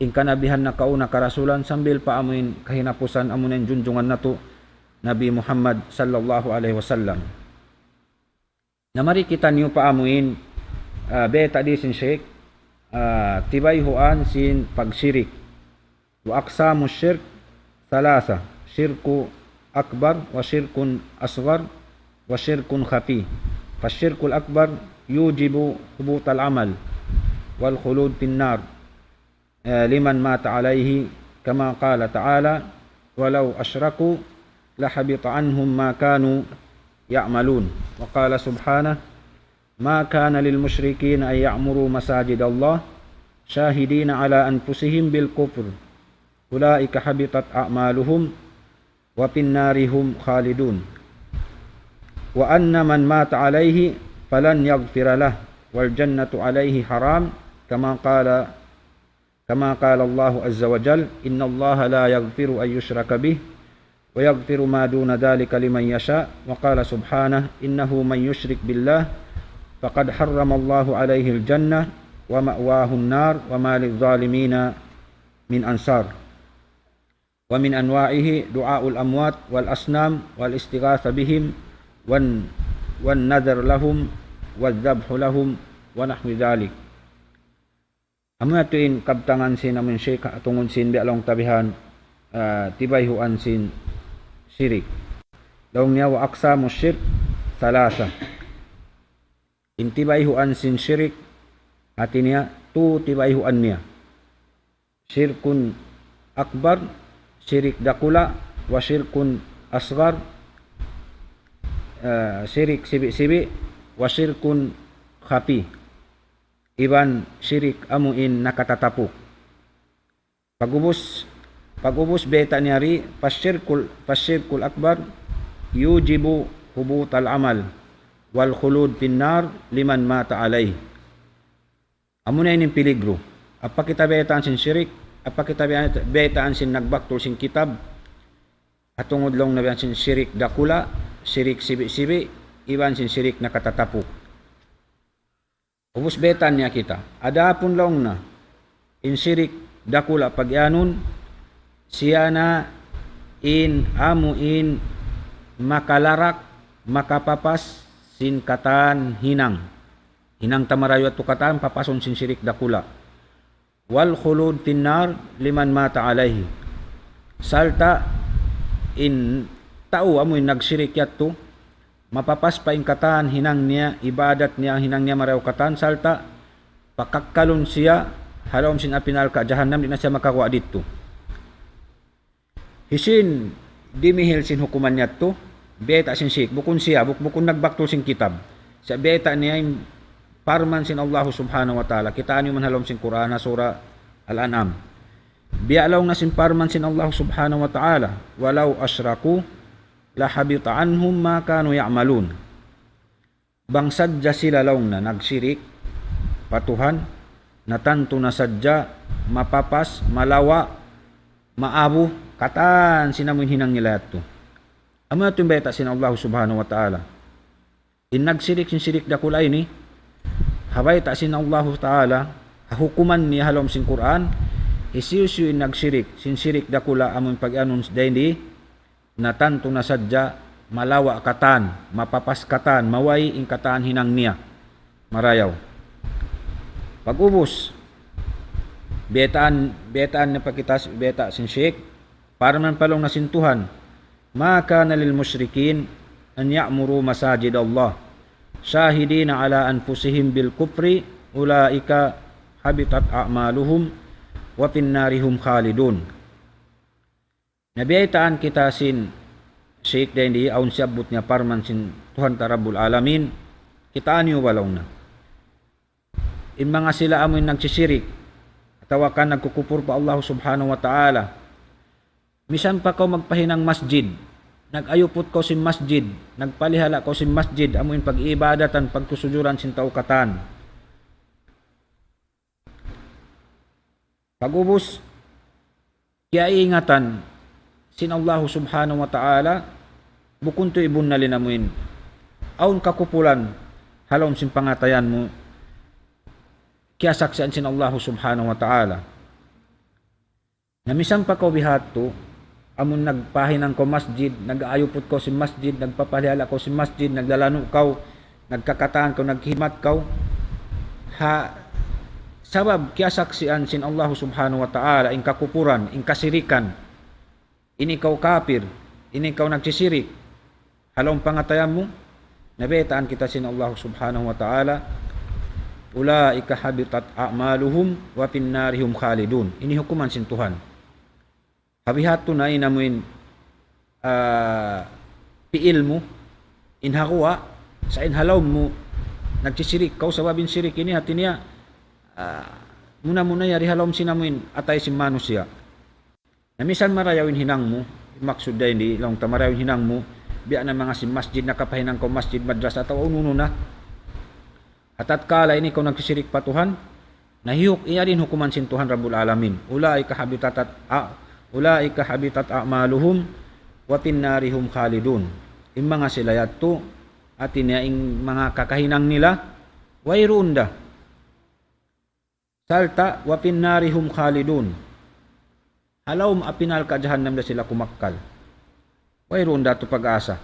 In kanabihan nakauna karasulan sambil pa amuin kahinapusan amuna in junjungan natu', Nabi Muhammad sallallahu alayhi wasallam. Na mari kitaniyu pa amuin, ah, bayta' di sin shirik, ah, tibayhuan sin pagshirik. وأقسام الشرك ثلاثة، شرك أكبر وشرك أصغر وشرك خفي. فالشرك الأكبر يوجب حبوط العمل والخلود في النار، آه، لمن مات عليه، كما قال تعالى: ولو أشركوا لحبط عنهم ما كانوا يعملون. وقال سبحانه: ما كان للمشركين أن يعمروا مساجد الله شاهدين على أنفسهم بالكفر أولئك حبطت أعمالهم وفي النار هم خالدون. وأن من مات عليه فلن يغفر له والجنة عليه حرام، كما قال كما قال الله عز وجل: إن الله لا يغفر أن يشرك به ويغفر ما دون ذلك لمن يشاء. وقال سبحانه: إنه من يشرك بالله فقد حرم الله عليه الجنة ومأواه النار وما للظالمين من أنصار. ومن أنواعه دعاء الأموات والأصنام والاستغاثة بهم والن-، والنذر لهم والذبح لهم ونحو ذلك. Amu yadtu in kabtangan sin amun shirik, tungud sin biya' laung ta bihan, ah, tibayhuan sin shirik. Laung niya, وأقسام الشرك ثلاثة. In tibayhuan sin shirik, hati niya, tu tibayhuan niya. شرك أكبر, shirik dakula', وشرك أصغر, ah, shirik sibi'-sibi', وشرك خفي. Iban shirik amu in nakatatapuk. Pag'ubus, pag'ubus bayta' niya di, فالشرك ال-، فالشرك الأكبر يوجب حبوط العمل والخلود في النار لمن مات عليه. Amu na ini in piligru. Apa kita baytaan sin shirik, apa kita bay-, baytaan sin nagbaktul sin kitab, ha tungud laung niya bihan sin shirik dakula', shirik sibi'-sibi', iban sin shirik nakatatapuk. Ubus baytaan niya kita. Adapun laung niya, in shirik dakula' pagiyanun, siya na in amu in makalarak, makapapas sin katan hinang. Hinang ta marayaw yadtu katan, papasun sin shirik dakula'. والخلود في النار لمن مات عليه. Sarta' in tau amu in nagshirik yadtu, mapapas pa in katan hinang niya, ibadat niya, hinang niya marayaw katan, sarta' pakakkalun siya ha lawm sin api narka' jahannam, di' na siya makaguwa' didtu. Hisiyu in dimihil sin hukuman yadtu, bayta' sin shirik, bukun siya, buk-, bukun nagbaktul sin kitab. Sa' bayta' niya in parman sin Allah Subhanahu wa Ta'ala. Kitaa niyu man ha lawm sin Qur'an, ha Surah Al-An'am. Biya' laung na sin parman sin Allah Subhanahu wa Ta'ala, ولو أشركوا لحبط عنهم ما كانوا يعملون. Bang sadja sila laung na nagsirik pa Tuhan, na tantu na sadja mapapas, malawa', maabu, katan sin amu in hinang nila yadtu. Amu yadtu in bayta' sin Allah Subhanahu wa Ta'ala. In nagsirik sin sirik dakula' ini, ha bayta' sin Allah Ta'ala, ha hukuman niya ha lawm sin Qur'an, hisiyu-siyu in nagsirik sin sirik dakula' amu in pag-anun dayn di, na tantu na sadja malawa' katan, mapapas katan, maway in katan hinang niya. Marayaw. Pag-ubus, baytaan, baytaan na pa kita, bayta' sin Sheikh, parman pa laung na sin Tuhan, ما كان للمشركين أن يعمروا مساجد الله شاهدين على أنفسهم بالكفر أولئك حبطت أعمالهم وفي النار هم خالدون. Na biyaytaan kita sin Sheikh dayn di, awn siyabbut niya parman sin Tuhan ta Rabbul Alamin, kitaa niyu ba laung na. In manga sila amu in nagsisirik, atawa ka nagkukupur pa Allah Subhanahu wa Ta'ala. Misan pa kaw magpahinang masjid, nag-ayuput kaw sin masjid, nagpalihala' kaw sin masjid, amu in pag-iibadatan, pagkusujuran sin tau katan. Pag-ubus, kiyaingatan sin Allah Subhanahu wa Ta'ala, bukun tuud bunnal in amu in awn kakupulan ha lawm sin pangatayan mu, kiyasaksian sin Allah Subhanahu wa Ta'ala. Na misan pa kaw bihadtu, amun nagpahinang kaw masjid, nag-aayuput kaw sin masjid, nagpapalihala' kaw sin masjid, naglalanu' kaw, nagkakatan kaw, naghihidmat kaw, ha sabab kiyasaksian sin Allah Subhanahu wa Ta'ala in kakupuran, in kasirikan, ini kaw kapir, ini kaw nagsisirik, ha lawm pangatayan mu, na baytaan kita sin Allah Subhanahu wa Ta'ala, أولئك حبطت أعمالهم وفي النار هم خالدون. Ini hukuman sin Tuhan. Ha bihadtu na in amu in, ah, pi'il mu, in ha guwa', sa' in ha lawm mu, nagsisirik kaw, sabab in sirik ini hati niya, ah, muna-muna yari ha lawm sin amu in atay sin manusiya'. Na misan marayaw in hinang mu, maksud dayn di laung ta marayaw in hinang mu, biya' na manga sin masjid, nakapahinang kaw masjid, madrasa, atawa unu-unu na. Ha tatkala ini kaw nagsisirik pa Tuhan, na hiyuk-, yari in hukuman sin Tuhan Rabbul Alamin. أولئك حبطت أ-، أولئك حبطت أعمالهم وفي النار هم خالدون. In manga sila yadtu, hati niya in manga kakahinang nila, wayruun da. Sarta' وفي النار هم خالدون. Ha lawm api narka' jahannam da sila kumakkal. Wayruun da tu pag-asa.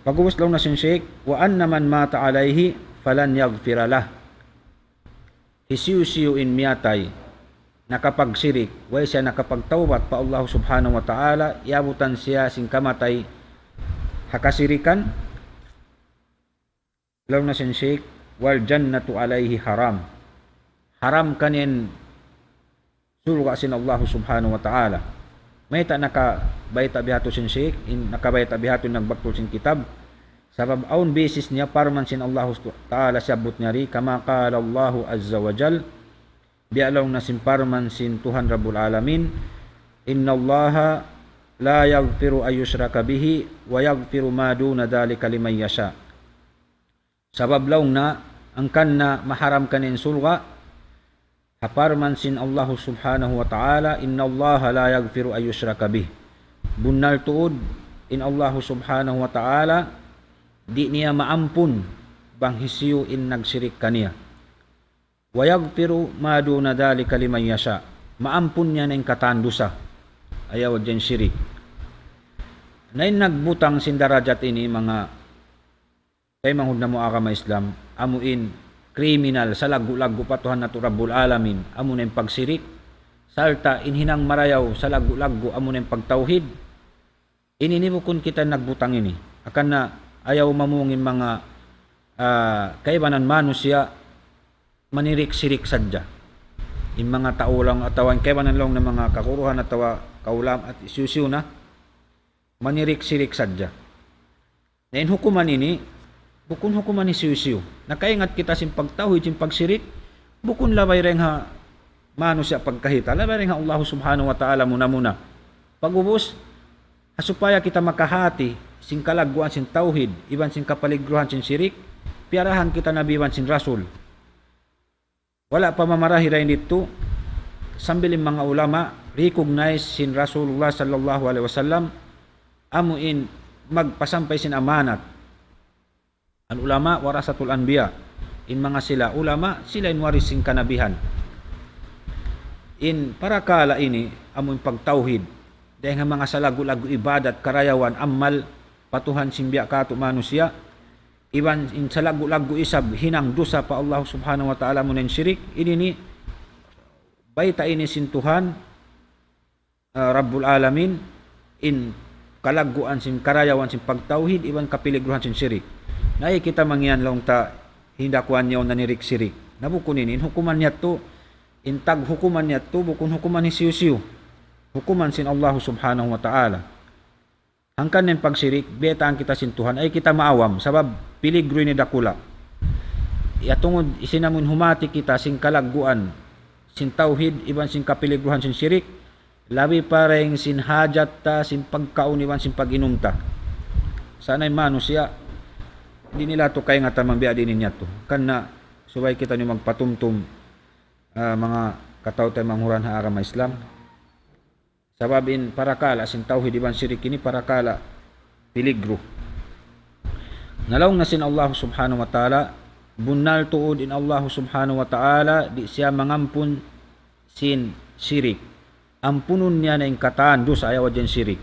Pag'ubus laung na sin Sheikh, وأن من مات عليه فلن يغفر له. Hisiyu-siyu in miyatay, nakapagsirik, way siya nakapagtawbat pa Allah Subhanahu wa Ta'ala, iyabutan siya sin kamatay ha kasirikan, laung na sin Sheikh, والجنة عليه حرام. Haram kaniya in surga' sin Allah Subhanahu wa Ta'ala. Mayta' nakabayta' bihadtu sin Sheikh, in nakabayta' bihadtu in nagbaktul sin kitab. Sabab awn basis niya parman sin Allah Ta'ala siyabbut niya di, كما قال الله عز وجل, biya' laung na sin parman sin Tuhan Rabbul Alamin, إن الله لا يغفر أن يشرك به ويغفر ما دون ذلك لمن يشاء. Sabab laung na, hangkan na maharam kaniya in surga', ha parman sin Allah Subhanahu wa Ta'ala, إن الله لا يغفر أن يشرك به. Bunnal tuud, in Allah Subhanahu wa Ta'ala, di' niya maampun bang hisiyu in nagsirik kaniya. ويغفر ما دون ذلك لمن يشاء. Maampun niya na in katan dusa. Ayaw da in sirik. Na in nagbutang sin darajat ini, manga taymanghud namu' agama Islam, amu in kriminal salaggu'-laggu' pa Tuhan natu' Rabbul Alamin, amu na in pagsirik, sarta' in hinang marayaw salaggu'-laggu', amu na in pagtawhid. Ini, ini bukun kita nagbutang ini. Hangkan na ayaw mamung in manga, ah, kaibanan manusiya' manirik-sirik sadja. In manga tau laung atawa in kaibanan laung na manga kaguruhan atawa kaulam at hisiyu-siyu na, manirik-sirik sadja. Na in hukuman ini, Bukun hukuman hisiyu-siyu. Nakaingat kita sin pagtawhid, sin pagsirik, bukun labay dayn ha manusiya' pagkahita, labay dayn ha Allah Subhanahu wa Ta'ala muna-muna. Pag'ubus, ha supaya kita makahati sin kalagguan sin tawhid, iban sin kapaligruhan sin sirik, piyarahan kita Nabi iban sin Rasul. Wala' pa mamarahi dayn didtu, sambil in manga ulama, recognize sin Rasulullah sallallahu alayhi wasallam, amu in magpasampay sin amanat. Al-ulama warasatul anbiya. In manga sila ulama, sila in waris sin kanabihan. In parakala' ini, amu in pagtawhid. Dayn ha manga salaggu'-laggu' ibadat, karayawan, amal, pa Tuhan sin biya' katu' manusiya'. Iban in salaggu'-laggu' isab hinang dusa pa Allah Subhanahu wa Ta'ala, amu na in sirik. Ini ini bayta' ini sin Tuhan, ah, Rabbul Alamin, in kalagguan sin karayawan sin pagtawhid, iban kapiligruhan sin sirik. Na, ay kita mangiyan laung ta hinda kuwan niya na nirik sirik. Na bukun ini, in hukuman niya tu, in tag hukuman niya tu, bukun hukuman hisiyu-siyu. Hukuman sin Allah Subhanahu wa Ta'ala. Hangkan in pagsirik, biyaytaan kita sin Tuhan, ay kita maawam, sabab piligru ini dakula'. Ya tungud, isin amun humati kita sin kalagguan, sin tawhid, iban sin kapiligruhan sin sirik, labi pa dayn sin hajat ta, sin pagkaun, iban sin pag-inum ta. Sa' in manusiya', di' nila tu kaingatan bang biya' diin in yadtu. Karna' subay kitaniyu magpatumtum, ah, manga kataw-taymanghuran ha agama Islam. Sabab in parakala' sin tawhid iban sirik ini parakala' piligru. Na laung na sin Allah Subhanahu wa Ta'ala, bunnal tuud in Allah Subhanahu wa Ta'ala, di' siya mangampun sin sirik. Ampunun niya na in katan dusa ayaw da in sirik.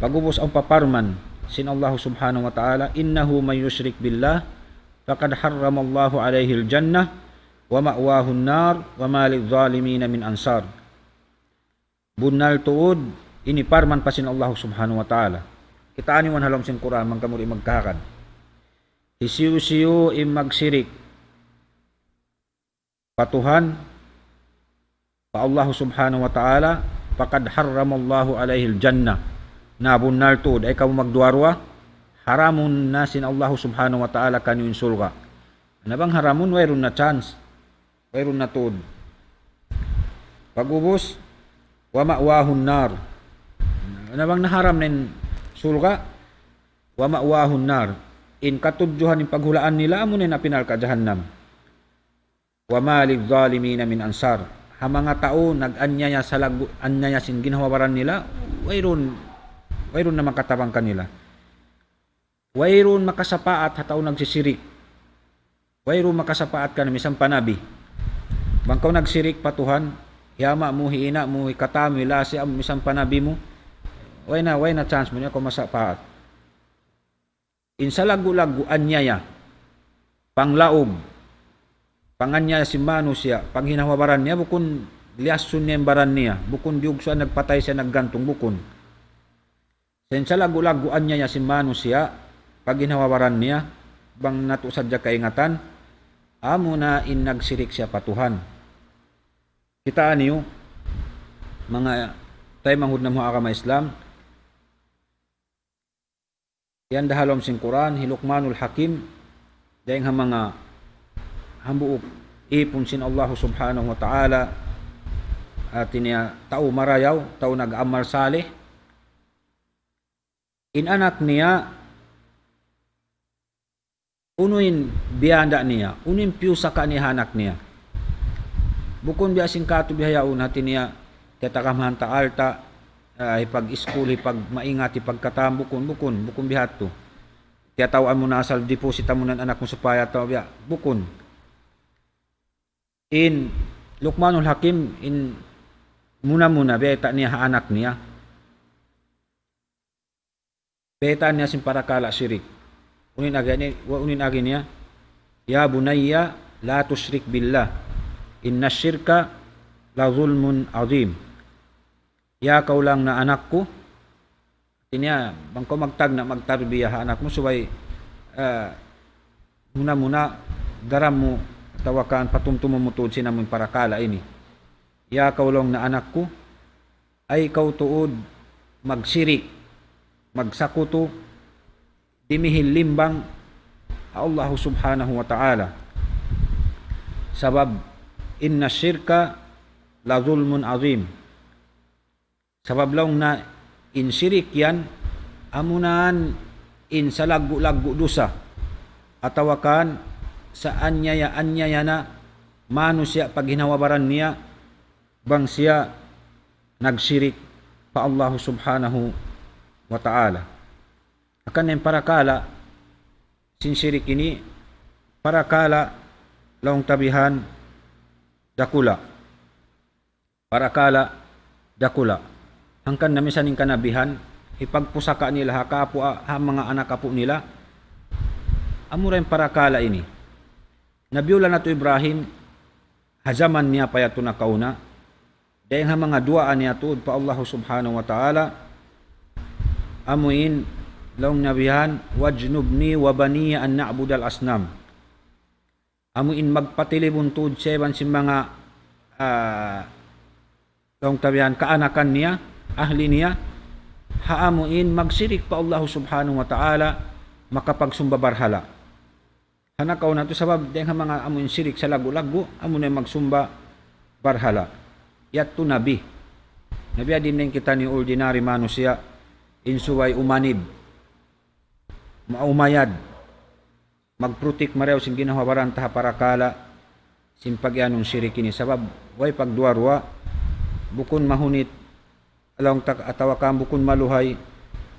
Pag'ubus awn pa parman sin Allah Subhanahu wa Ta'ala, إنه من يشرك بالله فقد حرم الله عليه الجنة ومأواه النار وما للظالمين من أنصار. Bunnal tuud, ini parman pa sin Allah Subhanahu wa Ta'ala. Kitaa niyu ha lawm sin Qur'an, bang kamu di' magkahagad. Hisiyu-siyu in magsirik pa Tuhan, pa Allah Subhanahu wa Ta'ala, فقد حرم الله عليه الجنة. Na bunnal tuud, ay kamu magduwa-ruwa, haramun na sin Allah Subhanahu wa Ta'ala kaniyu in surga'. Na bang haramun, wayruun na chance. Wayruun na tuud. Pag'ubus, ومأواه النار. Na bang naharam na in surga', ومأواه النار. In katudjuhan in paghulaan nila, amu na in api narka' jahannam. وما للظالمين من أنصار. Ha manga tau nag-anyaya salaggu', anyaya sin ginhawa-baran nila, wayruun, wayruun na makatabang kanila. Wayruun makasapaat ha tau nagsisirik. Wayruun makasapaat kaniya misan pa nabi. Bang kaw nagsirik pa Tuhan, hi ama' mu, hi ina' mu, hi katan mu, hi lasa mu, misan pa nabi mu, way na, way na chance mu niya kaw masapaat. In salaggu'-laggu' anyaya, panglaug, panganyaya sin manusiya', paghinhawa-baran niya, bukun liyasun niya in baran niya, bukun diyugsuan nagpatay siya naggantung, bukun. Sa' in salaggu'-laggu' anyaya sin manusiya', paghinhawa-baran niya, bang natu' sadja kaingatan, amu na in nagsirik siya pa Tuhan. Kitaa niyu, manga taymanghud namu' ha agama Islam, yan da ha lawm sin Qur'an, hi Luqmanul Hakim, dayn ha manga hambuuk īpun sin Allah Subhanahu wa Ta'ala, hāti niya tau marayaw, tau nag-amal salih. In anak niya, unu in biyanda' niya, unu in piyusaka niya ha anak niya. Bukun biya' sin katu' bihaun, hāti niya, tiyatagamahan ta alta', ah, hipag-iskul, hipagmaingat, hipagkatan, bukun, bukun, bukun bihadtu. Tiyatawaan mu na asal deposit mu na in anak mu supaya tau biya', bukun. In Luqmanul Hakim, in muna-muna, biyayta' niya ha anak niya. Biyaytaan niya sin parakala' sirik. Unu in agi ni-, wa-, unu in agi niya, يا بني لا تشرك بالله إن الشرك لظلم عظيم. Ya kaw laung na anak ku, hāti niya, bang kaw magtagna', magtarbiya ha anak mu, subay, ah, muna-muna, daran mu, atawa kan patumtumun mu tuud sin amun parakala' ini. Ya kaw laung na anak ku, ay kaw tuud magsirik, magsakutu, dimihil limbang, ha Allah subhanahu wa ta'ala. Sabab, إن الشرك لظلم عظيم. Sabab laung niya in sirik yan, amuna in salaggu'-laggu' dusa, atawa kan sa anyaya-anyaya na manusiya' paghinangabaran niya, bang siya nagsirik pa Allah subhanahu wa ta'ala. Hangkan in parakala' sin sirik ini, parakala' laung ta bihan dakula'. Parakala' dakula'. Hangkan na misan in kanabihan, hipagpusaka' nila ha kaapu', ha manga anak apu' nila. Amura in parakala' ini. Nabiullah natu' Ibrahim, ha jaman niya pa yadtu nakauna, dayng ha manga duwaa niya tuud pa Allah subhanahu wa ta'ala, amuin laung niya bihan, واجنبني وبني أن نعبد الأصنام. Amuin magpatilibun tuud siya iban sin manga, ah, laung ta bihan kaanakan niya, ahli niya, ha amuin magsirik pa Allah subhanahu wa ta'ala, makapagsumba barhala'. Ha nakauna tuud sabab, dayng ha manga amuin sirik salaggu'-laggu', amuna in magsumba barhala'. Yadtu nabi. Nabi, di' na in kitaniyu ordinary manusiya', in subay umanib, ma-, umayad, magputik marayaw sin ginhawa-baran ta ha parakala' sin pag-iyanun sirik ini. Sabab, way pagduwa-ruwa, bukun mahunit, laung ta, atawa kan bukun maluhay,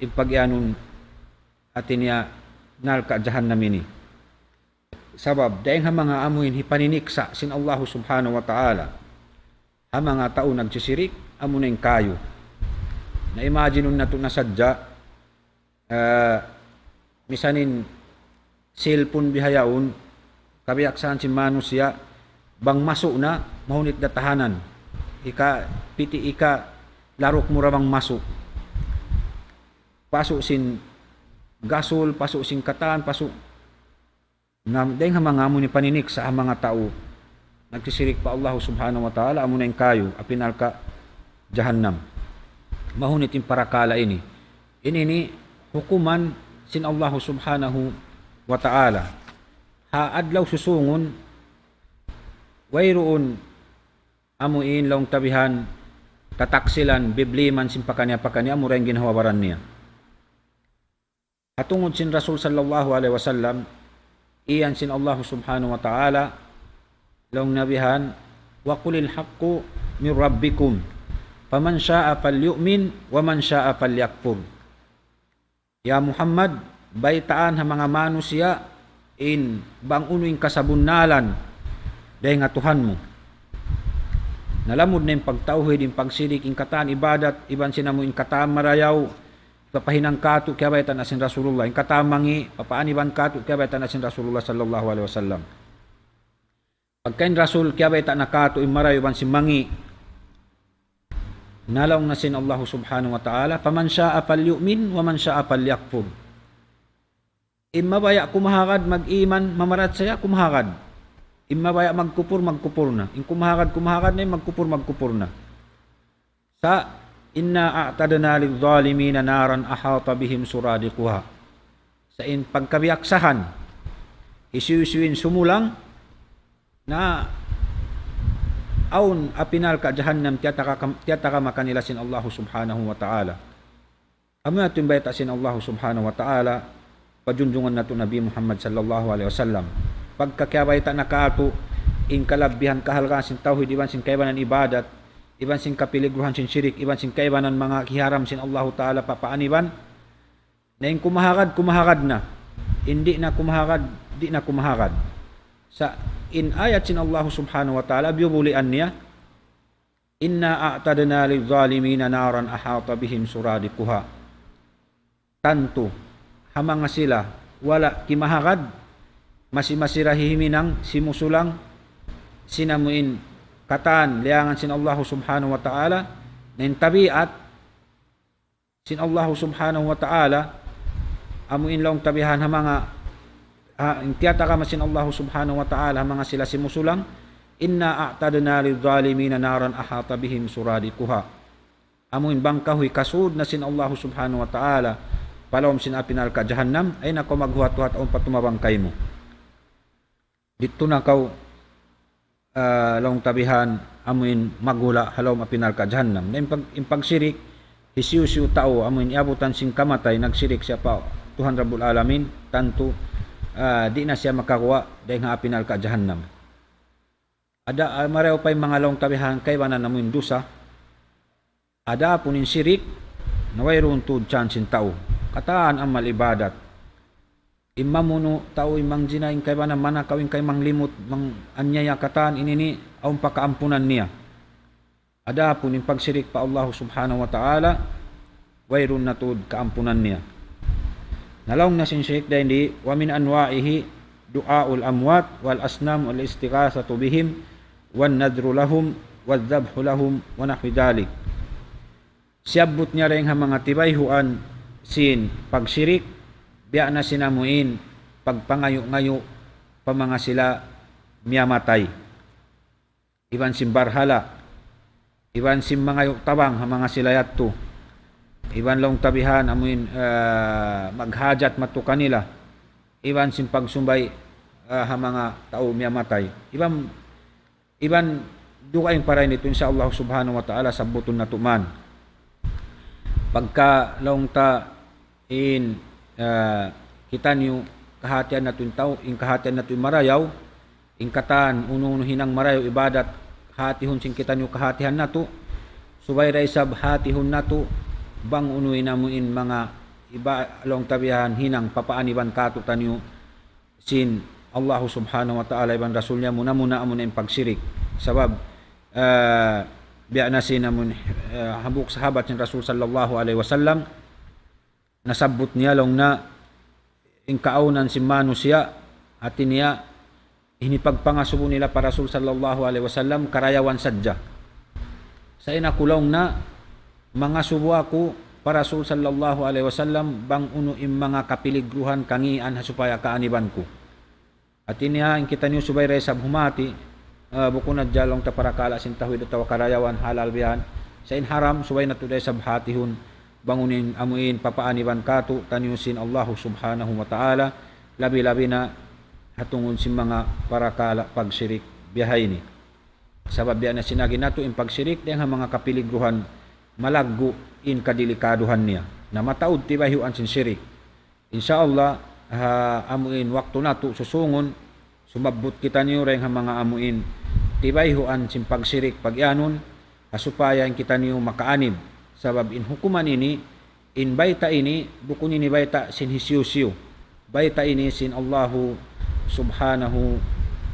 in pag-iyanun hati niya narka' jahannam ini. Sabab, dayng ha manga amuin hipaniniksa' sin Allah subhanahu wa ta'ala ha manga tau nagsisirik, amuna in kayu. Na-imagine natu' na sadja, ah, misan in cellphone bihaun, kabiyaksahan sin manusiya', bang masu' na, mahunit da tahanan. Ika piti, ika laruk mu ra bang masu'. Pasu' sin gasul, pasu' sin katan, pasu' na dayng ha manga amuin paniniksa' ha manga tau nagsisirik pa Allah subhanahu wa ta'ala, amuna in kayu, api narka' jahannam. Mahunit in parakala' ini. Ini ini hukuman sin Allah subhanahu wa ta'ala. Ha adlaw susungun, wayruun amuin laung ta bihan tataksilan, bibliman sin pakaniya-pakaniya, amura in ginhawa-baran niya. Ha tungud sin Rasul sallallahu alayhi wasallam, iyan sin Allah subhanahu wa ta'ala, laung niya bihan, وقل الحق من ربكم فمن شاء فليؤمن ومن شاء فليكفر. Ya Muhammad, baytaan ha manga manusiya' in bang unu in kasabunnalan dayng ha Tuhan mu. Na lamud na in pagtawhid, in pagsirik, in katan ibadat, iban sin amu in katan marayaw, papahinang katu' kiyabayta' na sin Rasulullah. In katan mangi', papaaniban katu' kiyabayta' na sin Rasulullah sallallahu alayhi wasallam. Pagka in Rasul kiyabayta' na katu' in marayaw iban sin mangi', na laung na sin Allah subhanahu wa ta'ala, فمن شاء فليؤمن ومن شاء فليكفر. In mabaya' kumahagad mag-iman, mamarachaya, kumahagad. In mabaya' magkupur, magkupur na. In kumahagad, kumahagad na, in magkupur, magkupur na. Sa' إنا أعتدنا للظالمين نارا أحاط بهم سرادقها. Sa' in pagkabiyaksahan, hisiyu-siyu in sumulang, na awn api narka' jahannam tiyataka-, tiyatakama kanila sin Allah subhanahu wa ta'ala. Amu yadtu in bayta' sin Allah subhanahu wa ta'ala, pa junjungan natu' Nabi Muhammad sallallahu alayhi wasallam. Pagka kiyabayta' na katu' in kalabbihan kahalgaan sin tawhid, iban sin kaibanan ibadat, iban sin kapiligruhan sin shirik, iban sin kaibanan manga kiharam sin Allahu ta'ala papaaniban, na in kumahagad, kumahagad na. In di' na kumahagad, di' na kumahagad. Sa' in ayat sin Allah subhanahu wa ta'ala, biyubulian niya, إنا أعتدنا للظالمين نارا أحاط بهم سرادقها. Tantu, ha manga sila, wala' kimahagad, masi-masi ra himinang, simusulang, sin amu in katan, liyangan sin Allah subhanahu wa ta'ala, na in tabiat, sin Allah subhanahu wa ta'ala, amu in laung ta bihan ha manga, ha, in tiyatakama sin Allah subhanahu wa ta'ala, ha manga sila simusulang, إنا أعتدنا للظالمين نارا أحاط بهم سرادقها. Amu in bang kahuy kasud na sin Allah subhanahu wa ta'ala, pa lawm sin api narka' jahannam, ayaw na kaw maghuwat-huwat awn pa tumabang kaymu. Didtu na kaw, ah, laung ta bihan, amuin maghula' ha lawm api narka' jahannam. Na in pag-, in pagshirik, hisiyu-siyu tau, amuin iyabutan sin kamatay, nagshirik siya pa Tuhan Rabbul Alamin, tantu, ah, di' na siya makaguwa' dayn ha api narka' jahannam. Ada, ah, marayaw pa in manga laung ta bihan kaibanan amuin dusa. Adapun in shirik, na wayruun tuud chance in tau. Katan amal ibadat. In mamunu' tau, in mangjina, in kaibanan manakaw, in kaibanan manglimut, manganiyaya katan, ini ini, awn pa kaampunan niya. Adapun in pagshirik pa Allah Subhanahu wa Ta'ala, wayruun na tuud kaampunan niya. Na laung na sin Shaykh dayn di, ومن أنواعه دعاء الأموات والأصنام والاستغاثة بهم والنذر لهم والذبح لهم ونحو ذلك. Siyabbut niya dayn ha manga tibayhuan sin pagshirik, biya' na sin amuin pagpangayu'-ngayu' pa manga sila miyamatay. Iban sin barhala', iban sin mangayu' tabang ha manga sila yadtu, iban laung ta bihan amuin, ah, maghajat madtu kanila, iban sin pagsumbay, ah, ha manga tau miyamatay. Iban, iban dugaing pa dayn ditu, insya Allah Subhanahu wa Ta'ala, sabbutun natu' man. Pagka laung ta in, ah, kitaniyu kahatihan natu' in tau, in kahatihan natu' in marayaw, in katan unu-unu hinang marayaw ibadat, hatihun sin kitaniyu kahatihan natu', subay da isab hatihun natu', bang unu in amuin manga iba-, laung ta bihan hinang papaaniban kātu'niyu sin Allahu Subhanahu wa Ta'ala iban Rasul niya, muna-muna amuin pagshirik. Sabab, ah, biya' na sin amuin, ah, hambuuk sahabat sin Rasul sallallahu alayhi wasallam, nasabbut niya laung niya in kaawnan sin manusiya', hāti niya, in pagpangasubu nila pa Rasul sallallahu alayhi wasallam, karayawan sadja. Sa' in aku laung niya, mangasubu aku pa Rasul sallallahu alayhi wasallam, bang unu in manga kapiligruhan kangīan ha supaya kaaniban ku. Hāti niya, in kitaniyu subay da isab humati, ah, bukun hadja laung ta parakala' sin tawhid atawa karayawan halal bihan. Sa' in haram, subay natu' da isab hatihun, bang unu in amuin papaaniban kātu'niyu sin Allahu Subhanahu wa Ta'ala, labi-labi na ha tungud sin manga parakala' pagshirik bihaini. Sabab biya' na sin agi natu', in pagshirik dayn ha manga kapiligruhan, malaggu' in kadelikaduhan niya. Na mataud tibayhuan sin shirik. Insya Allah, ha, amuin waktu natu' susungun, sumabbut kitaniyu dayn ha manga amuin tibayhuan sin pagshirik pagiyanun, ha supaya in kitaniyu makaanib. Sabab in hukuman ini, in bayta' ini, bukun ini bayta' sin hisiyu-siyu. Bayta' ini sin Allahu Subhanahu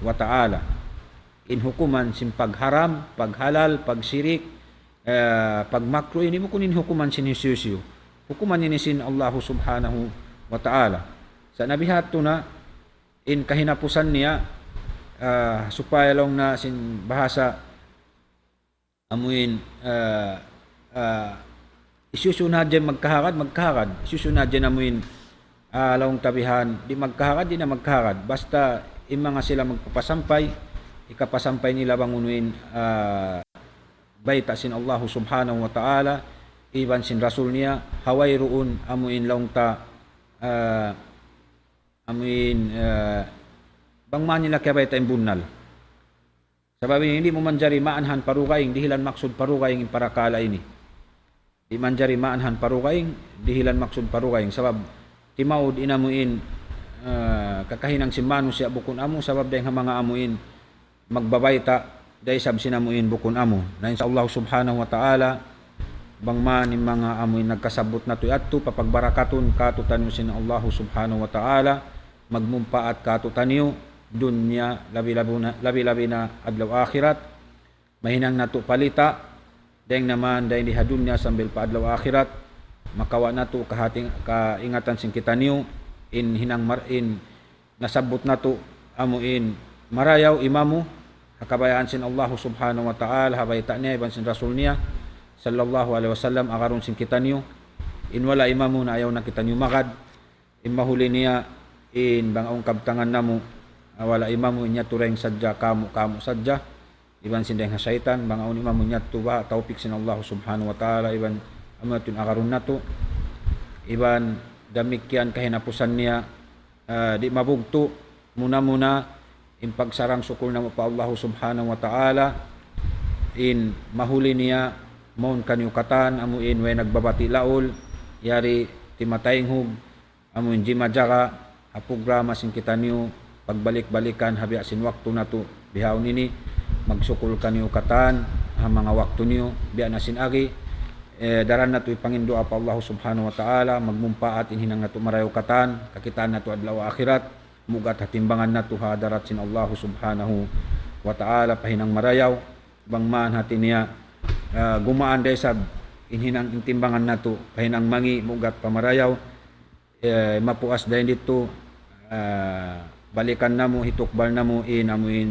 wa Ta'ala. In hukuman sin pagharam, paghalal, pagshirik, eh, pagmakruh ini bukun in hukuman sin hisiyu-siyu. Hukuman ini sin Allahu Subhanahu wa Ta'ala. Sa' na bihadtu na in kahinapusan niya, eh, supaya laung na sin bahasa amuin, eh, eh, hisiyu-siyu na hadja magkahagad, magkahagad. Hisiyu-siyu na hadja amuin, ah, laung ta bihan, di' magkahagad, di' na magkahagad. Basta in manga sila magpapasampay, hikapasampay nila bang unu in, ah, bayta' sin Allahu Subhanahu wa Ta'ala, iban sin Rasul niya, ha wayruun amuin laung ta, ah, amuin, ah, bang man nila kiyabayta' in bunnal. Sabab ini di' mu manjari maanhan pa dugaing, dihilan maksud pa dugaing in parakala' ini. Di' manjari maanhan pa dugaing, dihilan maksud pa dugaing. Sabab timaud in amuin, ah, kakahinang sin manusiya' bukun amu, sabab dayn ha manga amuin magbabayta', da isab sin amuin bukun amu. Na insya Allah Subhanahu wa Ta'ala, bang man in manga amuin nagkasabbut natu' yadtu, papagbarakatun kātu'niyu sin Allah Subhanahu wa Ta'ala, magmumpaat kātu'niyu, dunya, labi-labi na, labi-labi na adlaw akhirat, mahinang natu' palita', dayn naman dayn di ha dunya sambil pa adlaw akhirat, makawa' natu' kahati-, kaingatan sin kitaniyu, in hinang mar-, in nasabbut natu' amuin marayaw imamu, ha kabayaan sin Allahu Subhanahu wa Ta'ala, ha bayta' niya, iban sin Rasul niya, sallallahu alayhi wasallam, agarun sin kitaniyu, in wala' imamu na ayaw na kitaniyu magad, in mahuli niya, in bang awn kabtangan namu', ah, wala' imamu, in yadtu dayn sadja, kamu', kamu' sadja, iban sin dayn ha saytan, bang awn imamu in yadtu baha' tawpik sin Allah Subhanahu wa Ta'ala, iban amu yadtu in agarun natu', iban damikkiyan kahinapusan niya, ah, di' mabugtu'. Muna-muna, in pagsarang-sukul namu' pa Allahu Subhanahu wa Ta'ala, in mahuli niya, mawn kaniyu katan, amu in way nagbabati' laul, yari timataynghug, amu in jimajaga, ha programa sin kitaniyu, pagbalik-balikan, ha biya' sin waktu natu', bihaun ini, magsukul kaniyu katan, ha manga waktu niyu, biya' na sin agi, eh, daran natu' ipanginduwaa pa Allahu Subhanahu wa Ta'ala, magmumpaat in hinang natu' marayaw katan, kakitaan natu' adlaw akhirat, mugat ha timbangan natu' ha hadarat sin Allahu Subhanahu wa Ta'ala, pa hinang marayaw, bang man hati niya, ah, gumaan da isab, in hinang in timbangan natu', pa hinang mangi', mugat pa marayaw, eh, mapuas dayn ditu, ah, balikan namu', hitukbal namu' in amu in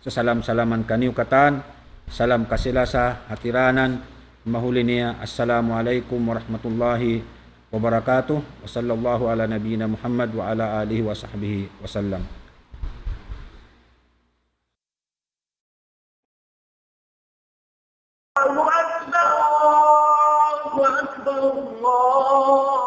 sasalam-salaman kaniyu katan, salam kasi-lasa, hatiranan, mahuli niya, Assalamu alaykum warahmatullahi wabarakatuh, wa sallallahu ala nabiyyina Muhammad wa ala alihi wa sahbihi wa sallam. الله أكبر، الله أكبر، الله أكبر.